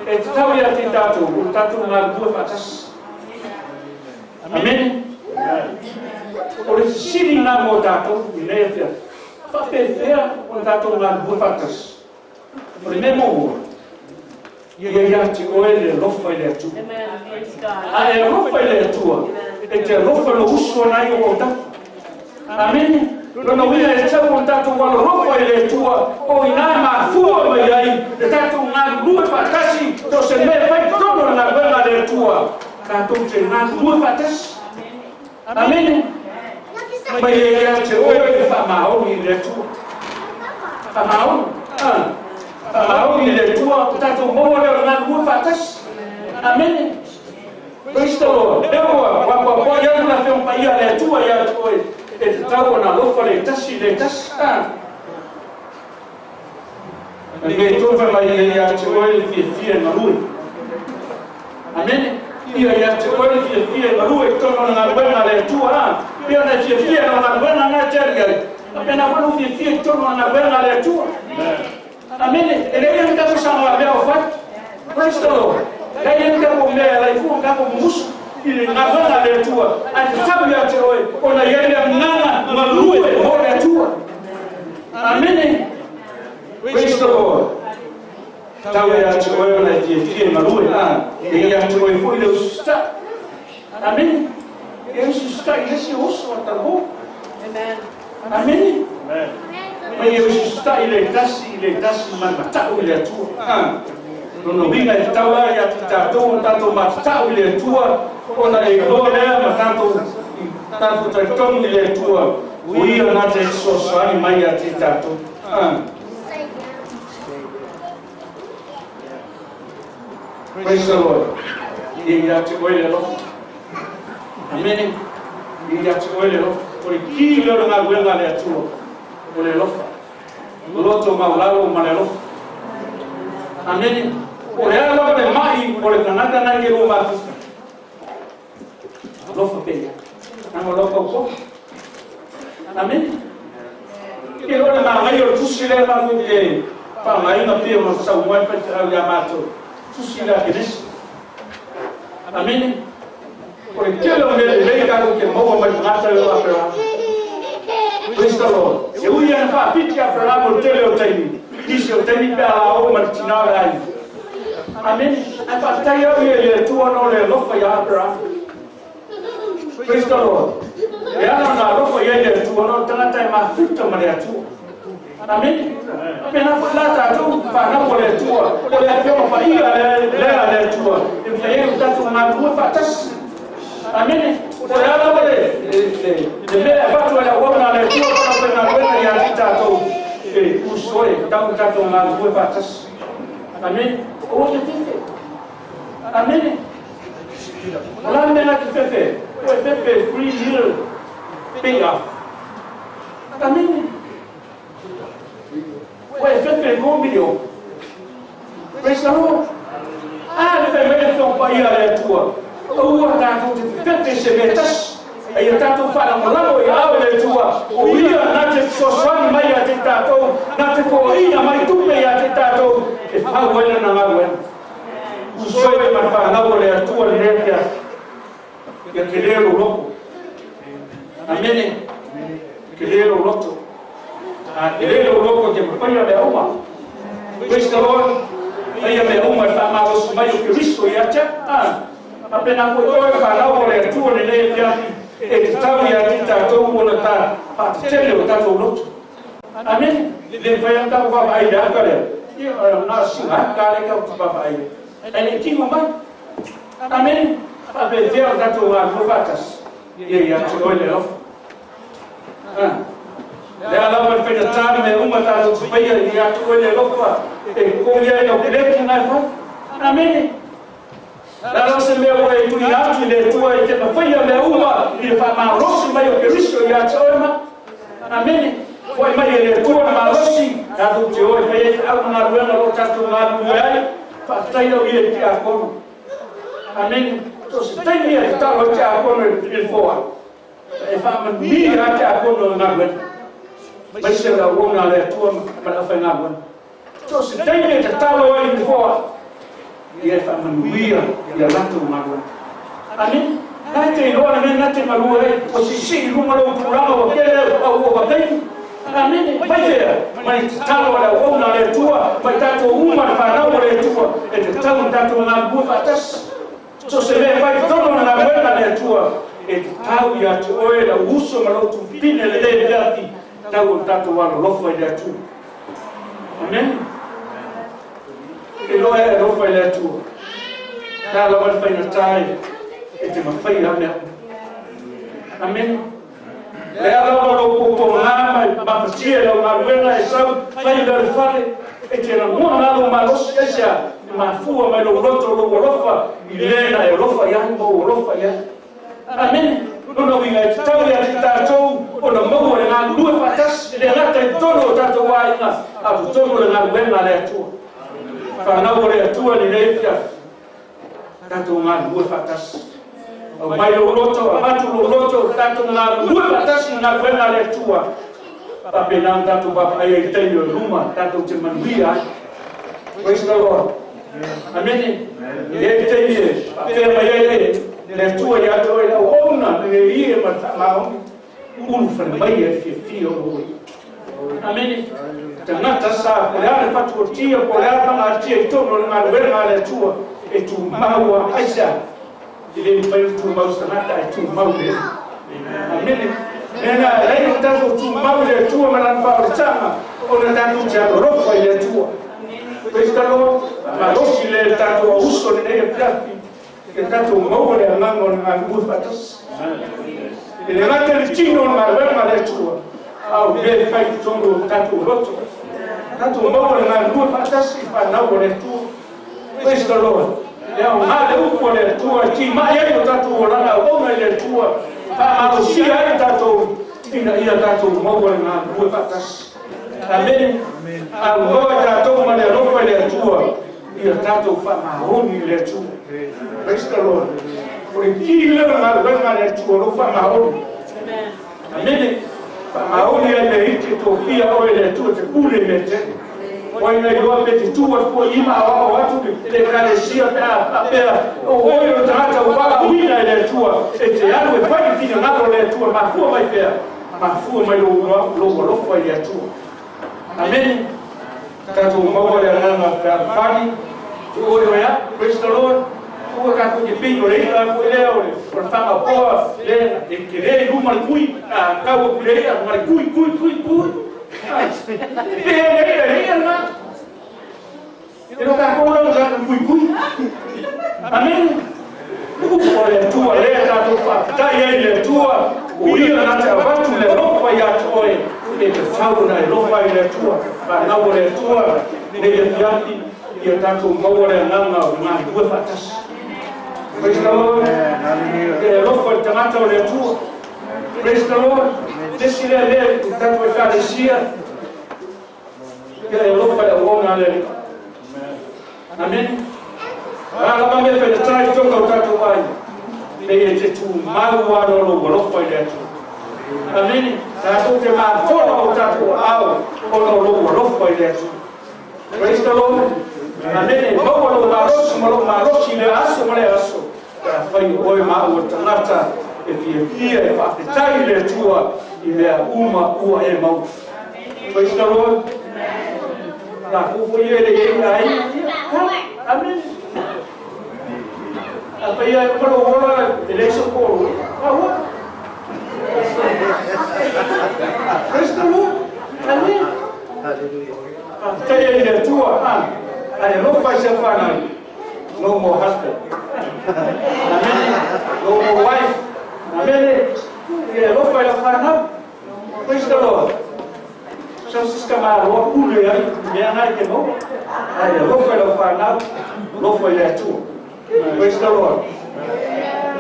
E te tau ia te tātou, o tātou ngā lua whaatasi. Amene. O le siri ngā mō tātou, i nei awhea. Whapewhea o tātou ngā lua whaatasi. O le mea mōhua. Ia ia te oe le lofa i le atua. Amen. Praise God. A e lofa i le atua. E te lofa lo usu anai o o tātou. Amene. Lona uia e tau o tātou walo lofa i le atua. O ina mafua mai ai. Le tātou ngā lua whaatasi. To se mea whai tono ngā wena le atua. Tātou te ngā lua whaatasi. Amene. Mai e ia te oe e whaamaoni i le atua. Whaamaoni. Whaamaoni i le atua. O tātou maua leo ngā lua whaatasi. Amene. Praise the Lord. Leo wa kwa ia na whio paia le atua ia te oe. E te tau na lofa le tasi le tasi. Me tōwha mai e ia te oe le fia fia ngarue. Amene. Ia ia te oe le fia fia ngarue tono na ngā wena le atua. Pia na fia fia na ngā wena ngā teri ai. Pena wanu fia fia tono na ngā wena le atua. Amene. E le ia mtapo sa ngā mea o whai. Praise the Lord. Lei ia mtapo mea lai fua mtapo musu. I le ngā wena le atua. A te tau ia te oe. O na ia le ngana ngarue mo le atua. Amene. Praise the Lord. Tau ia te oe o na fia fia ngarue. E ia te oe fo i le ususta. Amene. E ususta i lesi oso a tango. Amen. Amene. Mai e ususta i le tasi mai matau i le atua. Lona winga e tau ia te tātou o tātou matatau i le atua. O na e loa lea ma tātou tātou taitonu i le atua. O ia nā te sosoani mai ia te tātou. Praise the Lord. Ia te oe le alofa. Amene. Ia te oe le alofa. O le ki leo le ngā uenga le atua. O le alofa. O loto maulalo ma le alofa. Amene. O le alofa le mai o le kanaka nai ke lua mafuta. Alofa pe ia. Nanga alofa uko. Amene. Ke loa le maangai o le tusi lea mafu e paangaina pia ma sau mai whai te au ia mātou. Tusi lea kenesi. Amene. O le tele o mele lei kaku ke maua mai ngata leo Aperama. Praise the Lord. E ui ana whaapiti Aperama o tele o taimi. Nisi o taimi pe ala o ma le tinara ai. Amene. Ai whaafitai au ia le atua no le alofa ia Aperama. Praise the Lord. E ana ngā alofa ia le atua no tangata e mafuta ma le atua. Amene. Faapena foi la tatou fanau a le Atua, o le Afioga Paia lea a le Atua, e mafai ai ona tatou galulue faatasi. Amene. O le a lava le le mea e avatu e le auauna a le Atua ma le aufaigaluega ia te tatou, e uso e tatau ona tatou galulue faatasi. Amene. Aua te fefe. Amene. O le a le mea na te fefe ai? Ua e fefe 3 year pay off. Amene. Ua e fefe 2 miliona. Praise the Lord. A le fai mai le Afioga Paia a le Atua, aua tatou te fefefe se mea tasi. A ia tatou faalagolago i aao i le Atua, o ia na te fesoasoani mai ia te tatou, na te foaina mai tupe ia te tatou, e fau ai lana galuega. Uso e ma le fanau a le Atua lenei afiafi. Ia tele lou loto. Amene. Tele lou loto. A tele lou loto te mafaia mea uma. Praise the Lord. Faia mea uma e faamalosi mai o Keriso ia te. Ah. Faapena foi oe fanau o le Atua lenei afiafi e tatau ia te tatou ona ta faatetele o tatou loto. Amene. Le mafai ona tatou vaavaai i le aka lea. Ia, na siga aka le tau te vaavaai. Ai le tino mai. Amene. Faapefea o tatou galulue faatasi. Ia ia te oe le alofa. Ah. Lea lava le faigata le mea uma tatou te faia ia te oe le alofa e komi ai lau peleti na e fai. Amene. Lea lava se mea ua e tuuina atu i le Atua e te mafaia mea uma i le faamalosi mai o Keriso ia te oe ma. Amene. Foai mai e le Atua le malosi, tatou te o e fai ai feau ma galuega o lo o tatou galulue ai. Faafetai lau ia i le tiakono. Amene. So se taimi e tatalo ai tiakono i le foa. E faamanuia lava tiakono i galuega. Maise o le auauna a le Atua ma le aufaigaluega. So se taimi e tatalo ai i le foa, ia e faamanuia ia latou galuega. Amene. Na te iloa le mea na te galue ai, ua siisii i luga lou tulaga ua tele au ua vataimi. Amene. Mai fea? Mai tatalo a le auauna a le Atua, mai tatou uma le fanau a le Atua, e tatau ona tatou galulue faatasi. So se mea e fai totonu o le galuega a le Atua, e tatau ia te oe lau uso ma lou tufine lelei afiafi, tau o tatou alolofa i le Atua. Amen. E loa e alofa i le Atua. Na lava le faigata e te mafaia mea. Amen. Lea lava lou puapuaga ma mafatia i lau galuega e sau fai lea le fale, e te lagona lou malosi aisea e mafua mai lou loto lou alofa i le na e alofa i ai ma ou alofa i ai. Amene. Lona uiga e tatau ia te tatou ona maua le galulue faatasi, e le gata i totonu o tatou aiga, a totonu o le galuega a le Atua. Fanau o le Atua lenei afiafi, tatou galulue faatasi. Aumai lou loto, avatu lou loto, tatou galulue faatasi i galuega a le Atua. Faapena ona tatou vaavaai ai i taimi o luma, tatou te manuia ai. Praise the Lord. Amene. E le taimi e faapea mai ai le Atua ia te oe le auauna le ia ma le faamaoni ulu fale mai e fiafia o lou. Amene. Tagata sa po le a le fatuatia po le a pagatia i totonu o le galuega a le Atua e tumau a aisea. E le mafai ona tumau se tagata ae tumau le. Amene. Mea na e ai o tatou tumau i le Atua ma lana faaolataga ona tatou te alolofa i le Atua. Praise the Lord. Malosi le tatou auso lenei afiafi ke tatou maua le agaga o le galulue faatasi. E le gata le tino o le galuega a le Atua, a o mea e fai i totonu o tatou loto. Tatou maua le galulue faatasi i fanau o le Atua. Praise the Lord. Le aoga le upu a le Atua e timai ai o tatou olaga auauna i le Atua, faamalosia ai tatou ina ia tatou maua le galulue faatasi. Amene. Aunoa tatou ma le alofa i le Atua, ia tatou faamaoni i le Atua. Praise the Lord. O le ki lea o le galuega a le Atua, lou faamaoni. Amene. Faamaoni ai me iti tofia oe le Atua te pule mea tele. Oi na iloa pe te tu atu foi ima ao atu le ekalesia pe a faapea o oe o le tagata ua valaauina e le Atua e te alu e fai le finagalo o le Atua mafua mai pea mafua mai lou alofa i le Atua. Amene. Tatou maua le agaga fealofani te oe oe a. Praise the Lord. Ua tatou te pei o le i'a foi lea o le fagapoa le e tele i luma le kui a tau atu le i'a ma le kui kui kui kui. Pe E lo ka kona o ka kui kui. Amen. O le Atua lea tatou faafetai ai i le Atua, o ia na te avatu le alofa ia te oe, e tatau ona e alofa ai i le Atua. Fanau a le Atua, nei afiafi, ia tatou maua le agaga o le galulue faatasi. Praise the Lord. E alofa i le tagata o le Atua. Praise the Lord. Le isi lea mea i tatou Ekalesia, Ia e alofa i le auauna a le Alii. Amene. O le a lava mea faigata i totonu o tatou aiga, pei e te tumau lava lou alofa i le Atua. Amene. Tatou te mafola o tatou aao ona o lou alofa i le Atua. Praise the Lord. Amene. Maua lou malosi ma lou malosi i lea aso ma lea aso. Pe afai o oe ma au o le tagata e fiafia e faafetai i le Atua i mea uma ua e maua. Praise the Lord. Tatou foi ia e le i ai aiga. Amen. Afai ia e uma lou ola e leai sou toalua. Aua. Praise the Lord. Amen. Faafetai ai i le Atua. Ae alofa i se whanau. No more husband. Amen. No more wife. Amen. Ia alofa i lau whanau. Praise the Lord. So se ka malo pule ai mea nai te maua. Ae alofa i lau whanau, alofa i le Atua. Praise the Lord.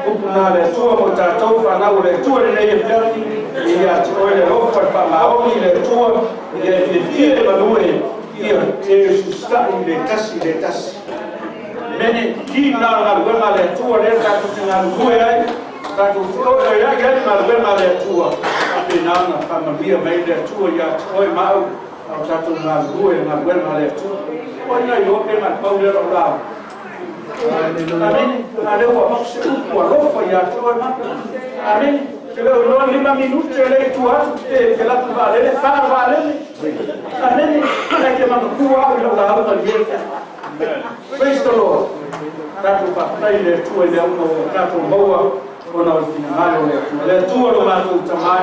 Upu nā le Atua mo tātou whanau o le Atua lenei afiafi, ia te oe le alofa le faamaoni i le Atua, ia e fiafia e manue, ia e usiusitai i le tasi i le tasi. Mene, ki nā galuega a le Atua lea tatou te galulue ai, tatou feoeoeai ai le galuega a le Atua, faapena ona faamanuia mai le Atua ia te oe ma au, a o tatou galulue i le galuega a le Atua. O ai na iloa pe na o le pau lea o lau lauga. Amene. A lea ua avatu se upu alofa ia te oe ma au. Amene. Te le o iloa 5 minute lea i tua atu pe te latu vaalele, fa vaalele. Amene. Ae te manatua au i lau lauga i lenei taeao. Praise the Lord. Tatou faafetai i le Atua i mea uma ua tatou maua ona o le finagalo o le Atua. Le Atua lo matou Tama e,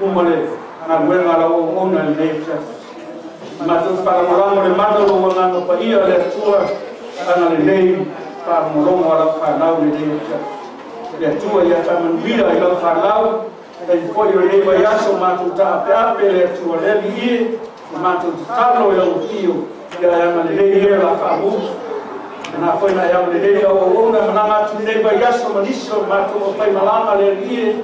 uma le galuega a lau auauna i lenei afiafi. Matou te faalagolago le mana o lou Agaga Paia le Atua agalelei faalogologo a lau fanau i lenei afiafi. Le Atua ia faamanuia i lau fanau, taimi foi o lenei vaiaso matou taapeape le Atua le Alii e, ma matou tatalo i lau afio ia e agalelei ea la faamu. Na foi na e agalelei lau auauna malaga atu lenei vaiaso ma nisi o matou aufaimalama le Alii e,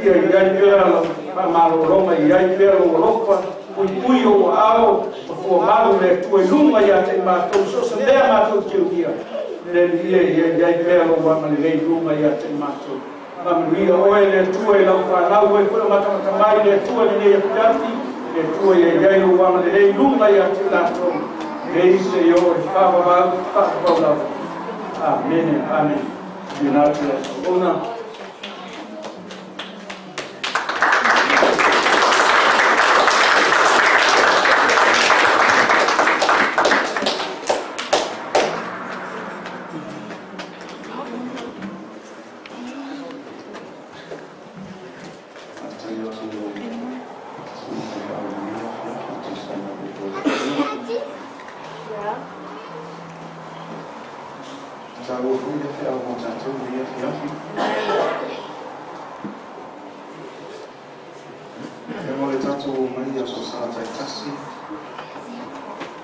ia i ai pea lau faamalologa, i ai pea lou alofa, puipui ou aao ma fuamalu le Atua i luga ia te i matou, so o se mea matou te uia, le Alii e, ia i ai pea lou agalelei i luga ia te i matou. Faamanuia oe le Atua i lau fanau, oe foi o matamata mai le Atua i lenei afiafi, le Atua ia i ai lou agalelei i luga ia te i latou, nei seia oo i le faavavau, faavavau lava. Amene, amene. Tuuina atu i lau auauna. Faafetai atu i lau susuga i lenei afiafi e tusa ai ma le Lipoti. E taua foi le feau mo tatou i lenei afiafi. E mo le tatou omai i aso Sa taitasi,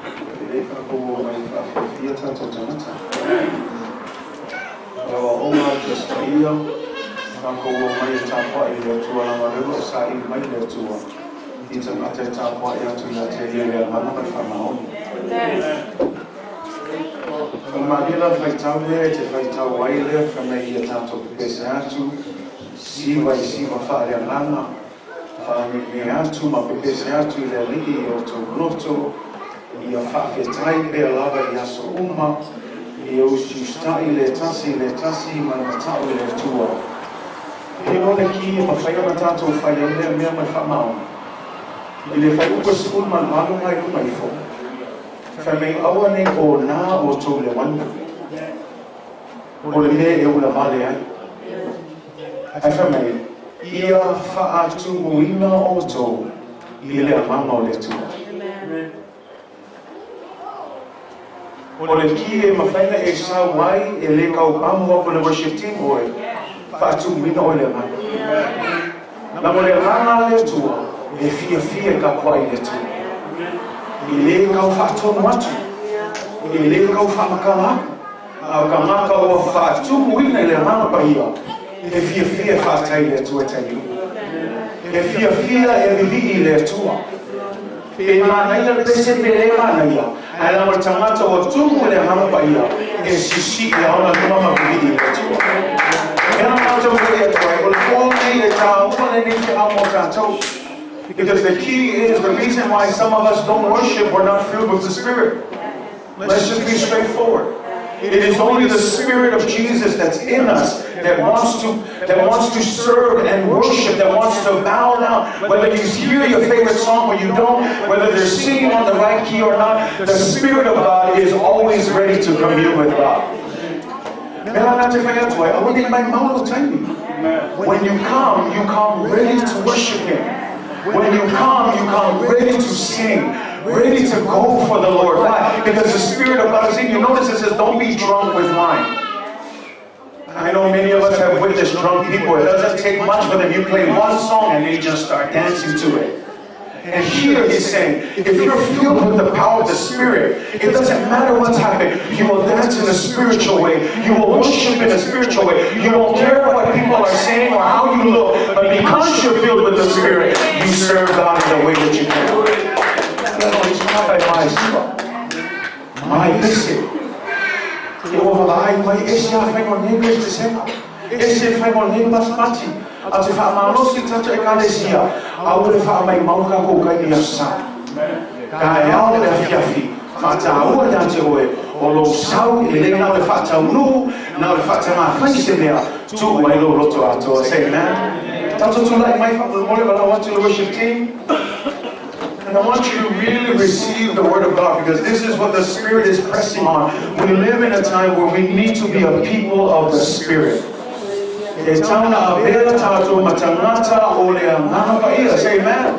e lelei tatou omai e faafiafia tatou tagata. O lau aoga a Tusi Paia, tatou omai e tapuai i le Atua leaga o lea o lo o saili mai le Atua i tagata e tapuai atu ia te Ia i le agaga ma le faamaoni. O le malie la le faitau lea e te faitau ai lea fai mai ia tatou pepese atu, siva i siva faaleagaga, faanenē atu ma pepese atu i le Alii i outou loto, ia faafetai pea lava i aso uma, ia usiusitai le tasi i le tasi ma le mata'u i le Atua. E iloa le ki e mafai ona tatou fai ai lea mea ma le faamaoni. I le fuaiupu e 18 na i luga ifo, fai mai, Aua nei onā outou i le uaina, o le mea e ulavale ai. Ae fai mai, Ia faatumuina outou I le agaga o le Atua. O le ki e mafai ona e sau ai e le kaupamu aku i le worship team oe, faatumuina oe i le agaga. Leaga o le agaga a le Atua, e fiafia e tapuai i le Atua. E le tau faatonu atu, e le tau faamatala atu, a o tagata ua faatumuina i le Agaga Paia, e fiafia e faafetai i le Atua e tailua. E fiafia e vivii i le Atua. Pe manaia le pese pe le manaia, ae leaga o le tagata ua tumu i le Agaga Paia, e sisii a ona lima ma vivii i le Atua. O le mea na matou fai atu ai, o le po lenei e taua lenei feau mo tatou. Because the key is the reason why some of us don't worship, we're not filled with the Spirit. Let's just be straightforward. It is only the Spirit of Jesus that's in us that wants to serve and worship, that wants to bow down. Whether you hear your favorite song or you don't, whether they're singing on the right key or not, the Spirit of God is always ready to commune with God. When you come ready to worship Him. When you come ready to sing, ready to go for the Lord. Why? Because the Spirit of God is in you. Notice it says, "Don't be drunk with wine." I know many of us have witnessed drunk people. It doesn't take much for them. You play one song and they just start dancing to it. And here he's saying, if you're filled with the power of the Spirit, it doesn't matter what's happening. You will dance in a spiritual way. You will worship in a spiritual way. You won't care what people are saying or how you look, but because you're filled with the Spirit, you serve God in the way that you can. Mai pese. E ua valaai mai ese a whaingo nei Presbyterian. Ese whaingo nei Basmati. A te whaamalosi tatou ekalesia. A ua le whaamai mauka ko kai ni asa. Ka e ao le afiafi. Whaataua ia te oe. O lo sau e le nau le whaataunu, nau le whaatanga se mea. Tu ai lo loto atoa. Say amen. Tatou tulai mai whaamole wala atu le worship team. And I want you to really receive the Word of God because this is what the Spirit is pressing on. We live in a time where we need to be a people of the Spirit. E tauna a vela tātou matangata o le agaga paia. Say amen.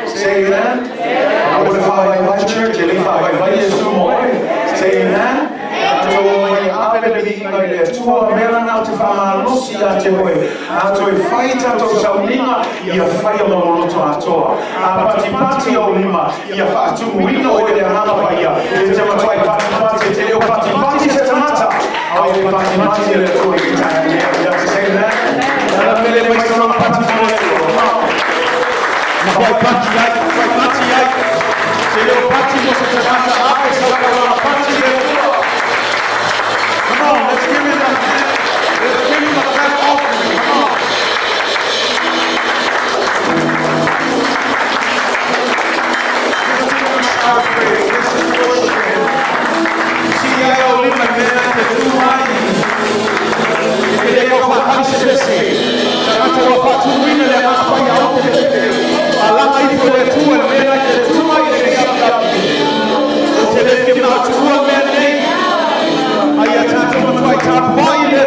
Say amen. A o le whawai church, e le whawai vai Yesu mo oe. Say amen. Tātou mai ape le viiga i le Atua, mea nau te whaamalosi a te oe. Ato e whai tātou sauninga, ia whaia mamoloto atoa. A pati pati au lima, ia whaatumuina oe le agaga paia. E te matuai pati pati, te leo pati pati se tangata. Au e pati pati le Atua i te taia nea. Ia te say amen. Nala mele mai sono pati mo le Ma whai pati ai, whai pati ai. Te leo pati mo se tangata ape sa kawana pati le Atua. Come on, let's give him a hand. Let's give him a clap offering. Come on. Let's give him a praise. Let's just worship him. Si ai o lima mea te tū ai. E te leo whakahani se pese. Tangata wa whātumuina le agaga paia o te pepe. Alanga ifo le Atua le mea te tū mai le afi afi. O te le whia mātua mea nei. Ai a tātou matuai tāpuai le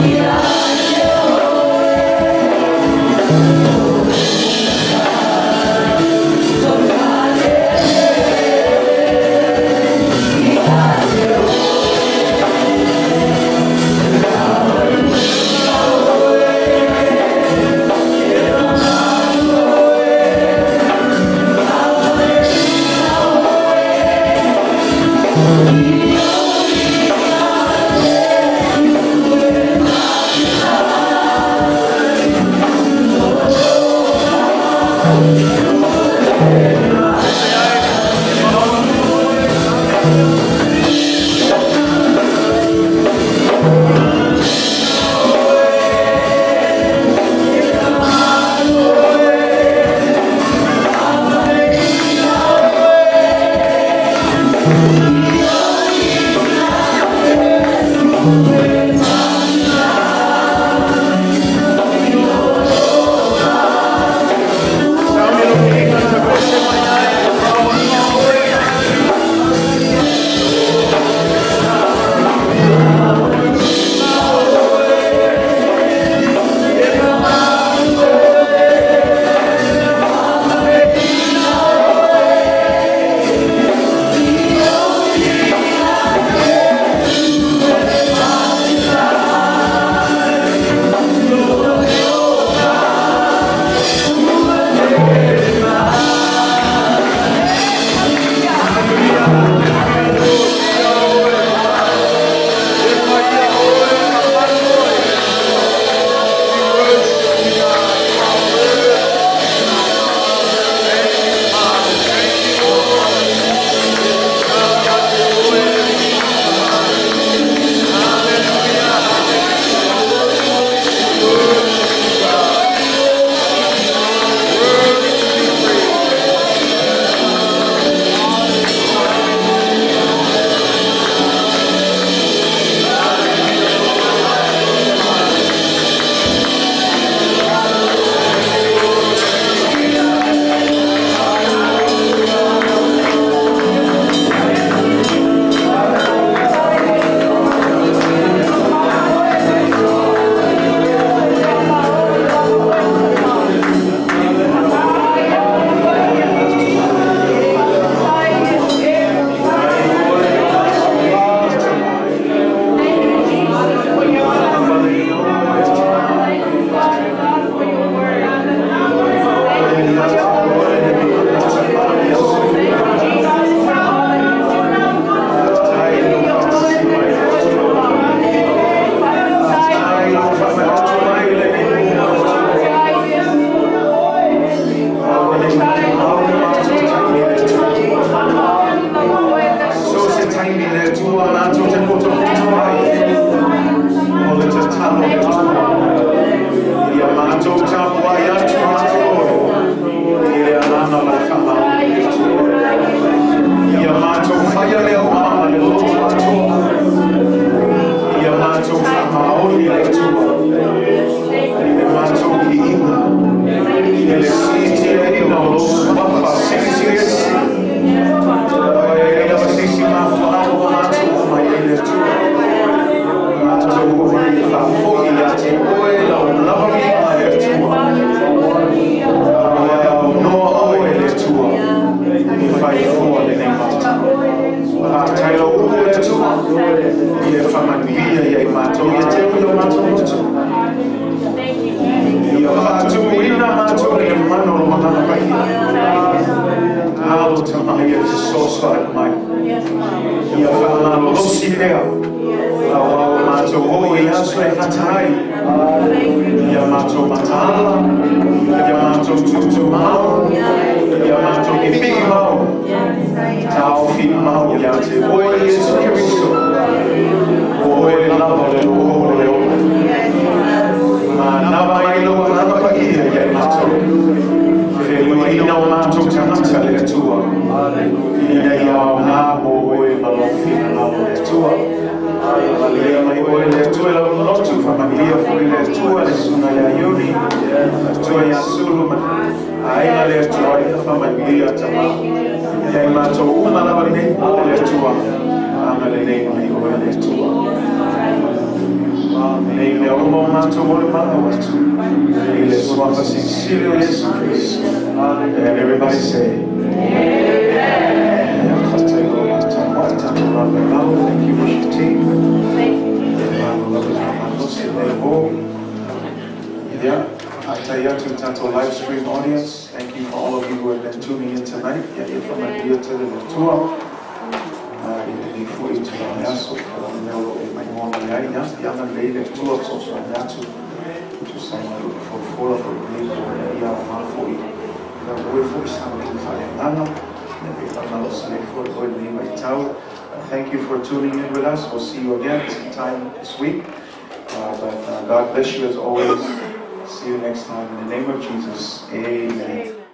Yeah. I le matou viiga, i le siitiaina o lou Suafa Silisili Ese. Aua e leai lava se isi mafuaaga ua matou oo mai ai le Atua. Matou oo mai e faafoi ia te Oe lau lava viiga le Atua. Aua e aunoa Oe le Atua e faifoa lenei Maota. Faafetai lau upu le Atua i le faamanuia ia i matou ia te oe o matou loto. Ia faatumuina matou i le mana o lo Agaga Paia. Alo tama ia fesoasoani mai. Ia faamalolosi pea aua ua matou oo i aso e gata ai. Ia matou mataala, ia matou tutumau, ia matou pipii mau, taofi mau ia te oe Iesu Keriso. O oe lava o le logo o le ola. Manava mai lou Agaga Paia ia i matou. Feluaina o matou tagata le Atua. Ina ia aoga mo oe ma lou finagalo le Atua. Malia mai oe le Atua i lau lotu, faamanuia foi le Atua le susuga ia Iuni, Atua ia Sulu ma aiga le Atua ia faamanuia tama. Ia i matou uma lava lenei po le Atua. Agalelei mai oe le Atua. Nei mea uma o matou molimau atu. I le suafa silisili o Iesu Keriso. And everybody say, Amen. Thank you, worship team. Yeah, Atayatu tatou live stream audience. Thank you for all of you who have been tuning in tonight. Yeah, you're from Adia to the Tua. I foi te aso o le mea o lo o e mai moa mai ai ia ana lei le Atua fesoasoani atu tusa ai ma le folafola foi lenei po ia o ma foi ina ua foi sa matou faaleagaga ia pe faamalosiai ai foi oe lenei vaitau. Thank you for tuning in with us. We'll see you again sometime this week. But God bless you as always. See you next time. In the name of Jesus, amen.